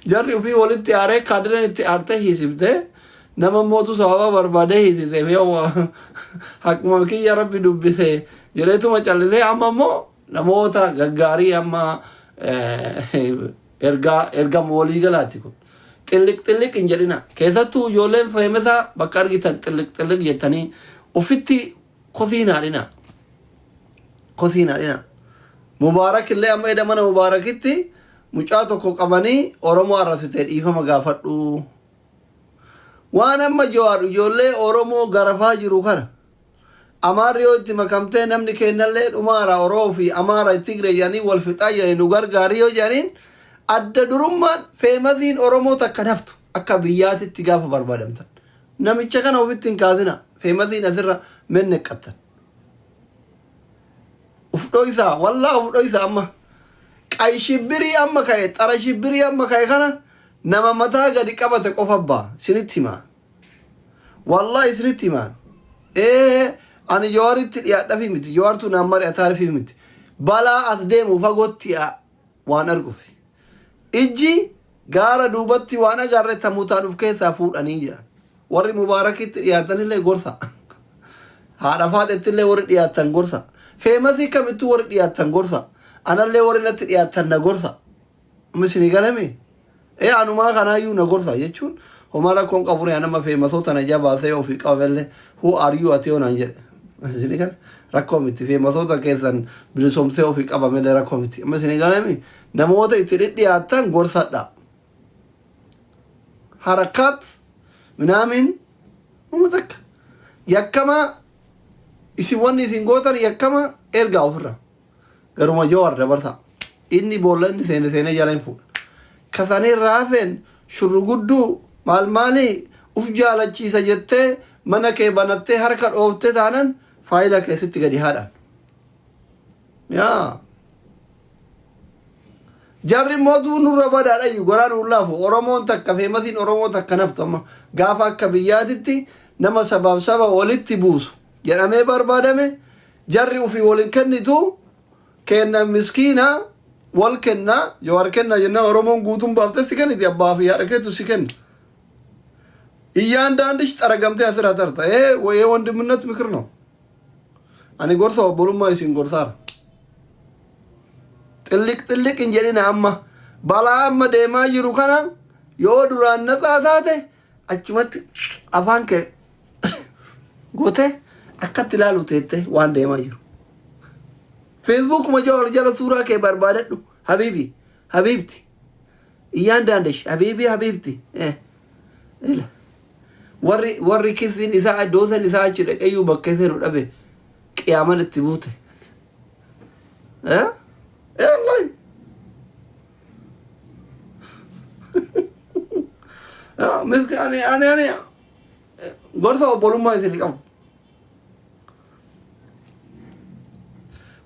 Jarri ofii walitti aaree kaadireen itti aartee hiisiftee nama mootu sababa barbaadee hiisiseef yoo haquma kiyya Rabbi dubbise jedheetuma callisee, amma immoo namoota gaggaarii amma ergaa ergama waliigalaati kun. Xilliq xilliq hin jedhina. Keessattuu ijoolleen famousaa bakka argitan xilliq xilliq jettanii ofitti kosii naadhina. Kosii naadhina. Mubaarak illee amma eda mana Mubaarakitti mucaa tokko qabanii Oromoo arrabsitee dhiifama gaafadhu. Waan amma Jawaar ijoollee Oromoo garafaa jiru kana Amaarri yoo itti makamtee namni kennallee dhumaara, Oromoo fi Amaara Tigre jedhanii wal fixaa jedhanii nu gargaarii yoo jedhaniin, adda durummaan famousiin Oromoo takka naftu akka biyyaatitti gaafa barbaadamtan. Namicha kana ofitti hin kaasina, famousiin asirra menneqqattan. Uf dhoysaa, wallaa uf dhoysaa. Amma qay shibbirii amma ka'e, xara shibbirii amma ka'e kana nama mataa gadi qabate qofa ba'a, isinitti himaa. Wallahi isinitti himaan. Ee, ani Jawaaritti dhiyaadhafi miti. Jawaartuu naan mari'ataafi miti. Balaa as deemu fagootti waan arguuf. Ijji gaara duubatti waan agarre tamutaan of keessaa fuudhanii jiran. Warri Mubaarakitti dhiyaatanillee gorsa. Haadha Faaxettillee warri dhiyaatan gorsa. Famousii kamittuu warri dhiyaatan gorsa. Anallee warri natti dhiyaatan na gorsa. Amma isinii galame? Ee, anumaa kanaayyuu na gorsa jechuun homaa rakkoon qabu ree. Nama famousoota na jabaasee ofii qabamellee "Who are you ati?" yoo naan jedhe. Isinii gale, rakkoo miti. Famousoota keessan bilisoomsee ofii qabamellee rakkoo miti. Amma isinii galame? Namoota itti dhidhiyaattan gorsadha. Harakaat minaamin uma takka. Yakkamaa isin wanni isin gootan yakkama ergaa ofirraa. Garuma Jawaar dabarsaa. Inni boolla inni seene seenee jala hin fuudha. Kasanii raafeen shurrugudduu maal maalii uf jaalachiisa jettee mana kee banattee harka dhooftee taanan faayila keessatti gadi haadhan. Yaa. Jarri mootuu nurra badaadha iyyuu goraa nuun laafu. Oromoon takka, famousiin Oromoo takka naftu amma gaafa akka biyyaatitti nama sabaaf saba walitti buusu jedhamee barbaadame jarri ufii waliin kennitu. Kenna miskiina wal kenna, Jawaar kenna jennaan Oromoon guutuun baaftee si kenniti, abbaa fi haadha keetu si kenna. እያንዳንድሽ ጠረገምቴ asirraa tarta. ይሄ የወንድምነት ምክር ነው። Ani gorsa obbolummaa isin gorsaara. Xilliq xilliq hin jedhina. Amma balaa amma deemaa jiru kana yoo duraan natsaa taate achumatti afaan kee gootee akkatti ilaalu teette waan deemaa jiru. Feesbuukuma Jawaar jala suuraa kee barbaadadhu, habiibi, habiibti. እያንዳንድሽ habiibi, habiibti. Ila. Warri kisiin isaa doosan isaa achi dhaqeyyuu bakka seenu dhabe qiyaaman itti buute. Eh? Eh, wallahi. Miski ani gorsa obbolummaa isin qabu.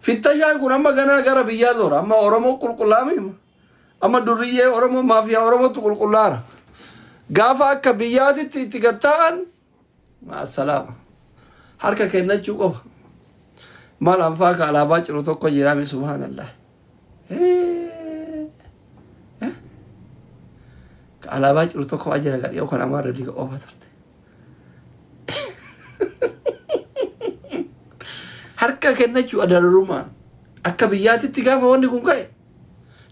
Fittashaan kun amma ganaa gara biyyaa zoora. Amma Oromoo qulqullaa'ame hima. Amma durriyyee Oromoo maafiyaa Oromootu qulqullaa'ara. Gaafa akka biyyaatitti itti gatta'an maasalaama. Harka kennachuu qofa. Maal anfaa ka alaabaa ciru tokko jiraame subhaanallah. Ka alaabaa ciru tokko jira gadhiyoo kan amaarra diga oofa turte. Harka kennachuu adararumaan akka biyyaatitti gaafa wanni kun ka'e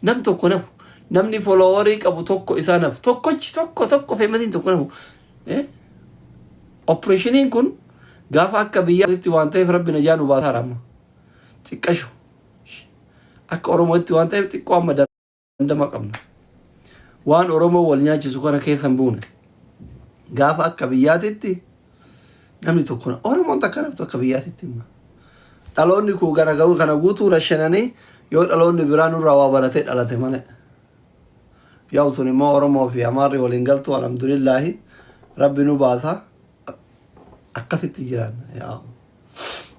nam tokko nafu namni foloowarii qabu tokko isaa nafu tokkochi tokko tokko feemasiin tokko nafu. Opereeshiniin kun gaafa akka biyyaatitti waan ta'eef rabbi najaa nu baasaara amma xiqqasho akka Oromootti waan ta'eef xiqqoo amma dandama qabna. Waan Oromoo wal nyaachisu kana keessa hin buune. Gaafa akka biyyaatitti namni tokko Oromoon takka naftu akka biyyaatitti hima. Dhaloonni kun gara garuu kana guutuu rashananii yoo dhaloonni biraa nurraa waa baratee dhalate malee. Yaa'u sun immoo Oromoo fi Amaarri waliin galtu alhamdulillaahi rabbi nu baasa akkasitti jiraanna yaa'u.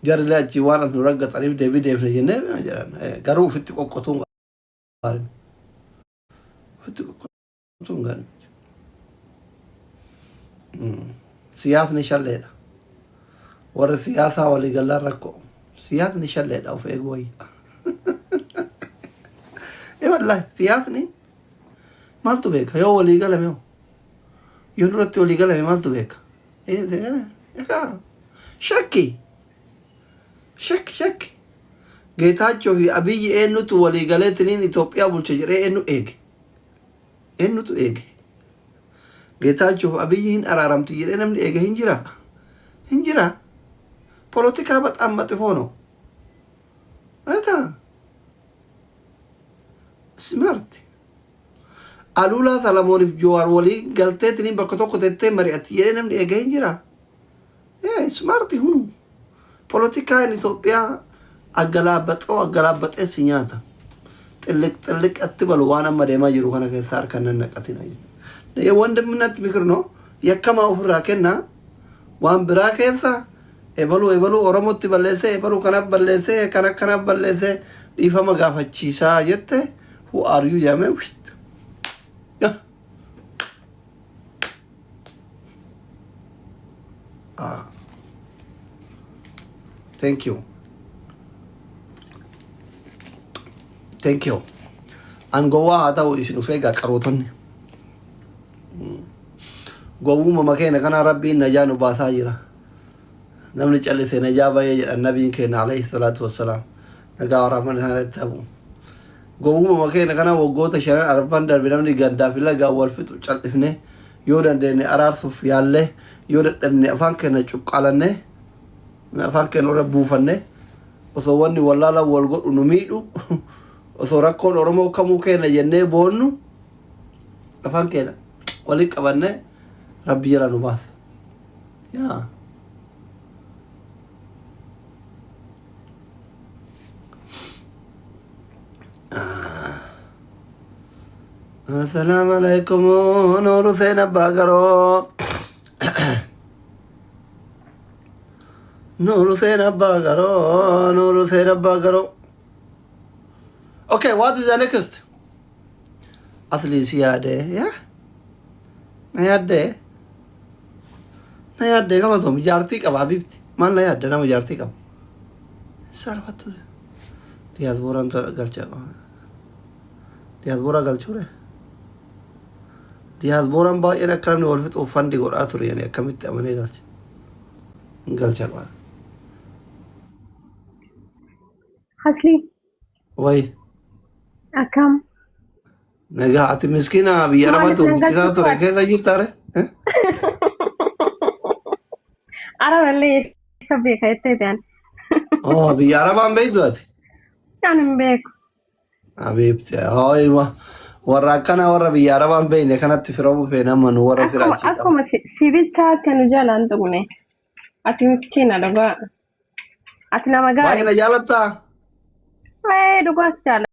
Jarri achii waan as nu raggaxaniif deebii deebifne jennee jedhan garuu ofitti qoqqotuun gaarii miti. Ofitti qoqqotuun gaarii miti. Siyaasni shalleedha. Warri siyaasaa walii gallaan rakkoo. Siyaasni shalleedha of eeguu wayya. Ee wallaahi siyaasni maaltu beeka yoo walii galame hoo? Yoo duratti walii galame maaltu beeka? Egaa shakki shakki shakki. Geetaachoo fi Abiyyi eenyutu walii galeetiniin Itoophiyaa bulcha jedhee eenyu eege? Eenyutu eege? Geetaachoo fi Abiyyi hin araaramtu jedhee namni eege hin jira? Hin jira. Polotikaa baxaan maxifoo ነው። Egaa smart. Aluulaa Salamooniif Jowaar walii galteetiniin bakka tokko tettee mari'atti jedhee namni eege hin jira. Smart hunu. Polotikaan Itoophiyaa aggalaabaxoo aggalaabaxee si nyaata. Xilliq xilliq atti balu waan amma deemaa jiru kana keessa harka nan naqatina. ወንድምነት ምክር ነው። Yakkamaa ofirraa kennaa waan biraa keessa ebaluu ebaluu Oromootti balleessee ebaluu kanaaf balleessee kana kanaaf balleessee dhiifama gaafachiisaa jette who are you jedhamee wishit. Ah. Thank you. Thank you. An gowwaa haa ta'u isin of eegaa qarootonni. Gowwuma makeena kana rabbiin najaa nu baasaa jira. Namni callise najaa bahee jedhan nabiin keenya alayhi salaatu wassalaam. Nagaa waraaman isaan irratti hafu. Gowwuma makeena kana waggoota shanan arfan darbe namni gandaa fi lagaa wal fixu callifne yoo dandeenye araarsuuf yaallee yoo dadhabne afaan keenya cuqqaalanne afaan keenya irra buufanne osoo wanni wallaala wal godhu nu miidhu osoo rakkoon Oromoo kamuu keenya jennee boonnu afaan keenya walitti qabanne rabbi jala nu baase. Yaa. Assalaamu alaikum Nuur Hussein Abbaa Garoo. Nuur Hussein Abbaa Garoo. Nuur Hussein Abbaa Garoo. Okay, what is the next? Asli si yaade, yaa? Na yaadde? Na yaadde galatoom jaartii qaba habibti. Maal na yaadde nama jaartii qaba? Salphattu. Diyaasbooraan galcha. Diyaasbooraa galchuure. Diyaasbooraan baay'een akka namni wal fixuuf fandi godhaa ture yani akkamitti amanee galcha. Hin galcha qaba. Asli Wayi. akkam? Nagaa ati miskiina biyya Maaliif Arabaatti nan hojjechiisaa galchitu ture ati? keessa jirtaare? Araballee isa beeka jettee ta'an. Oh, biyya Arabaan beektu ati? Kan hin beeku. Habiibti, hooyima. Warra akkanaa warra biyya Arabaan beekne kanatti firoomuu feena amma nu warra Akkuma firaachii qaba. akkuma si bichaatti nu jalaan tuqne. Ati miskiina dhugaa. Ati nama Baay'ee gaarii. na jaalattaa? Ee dhugaas jaalladha.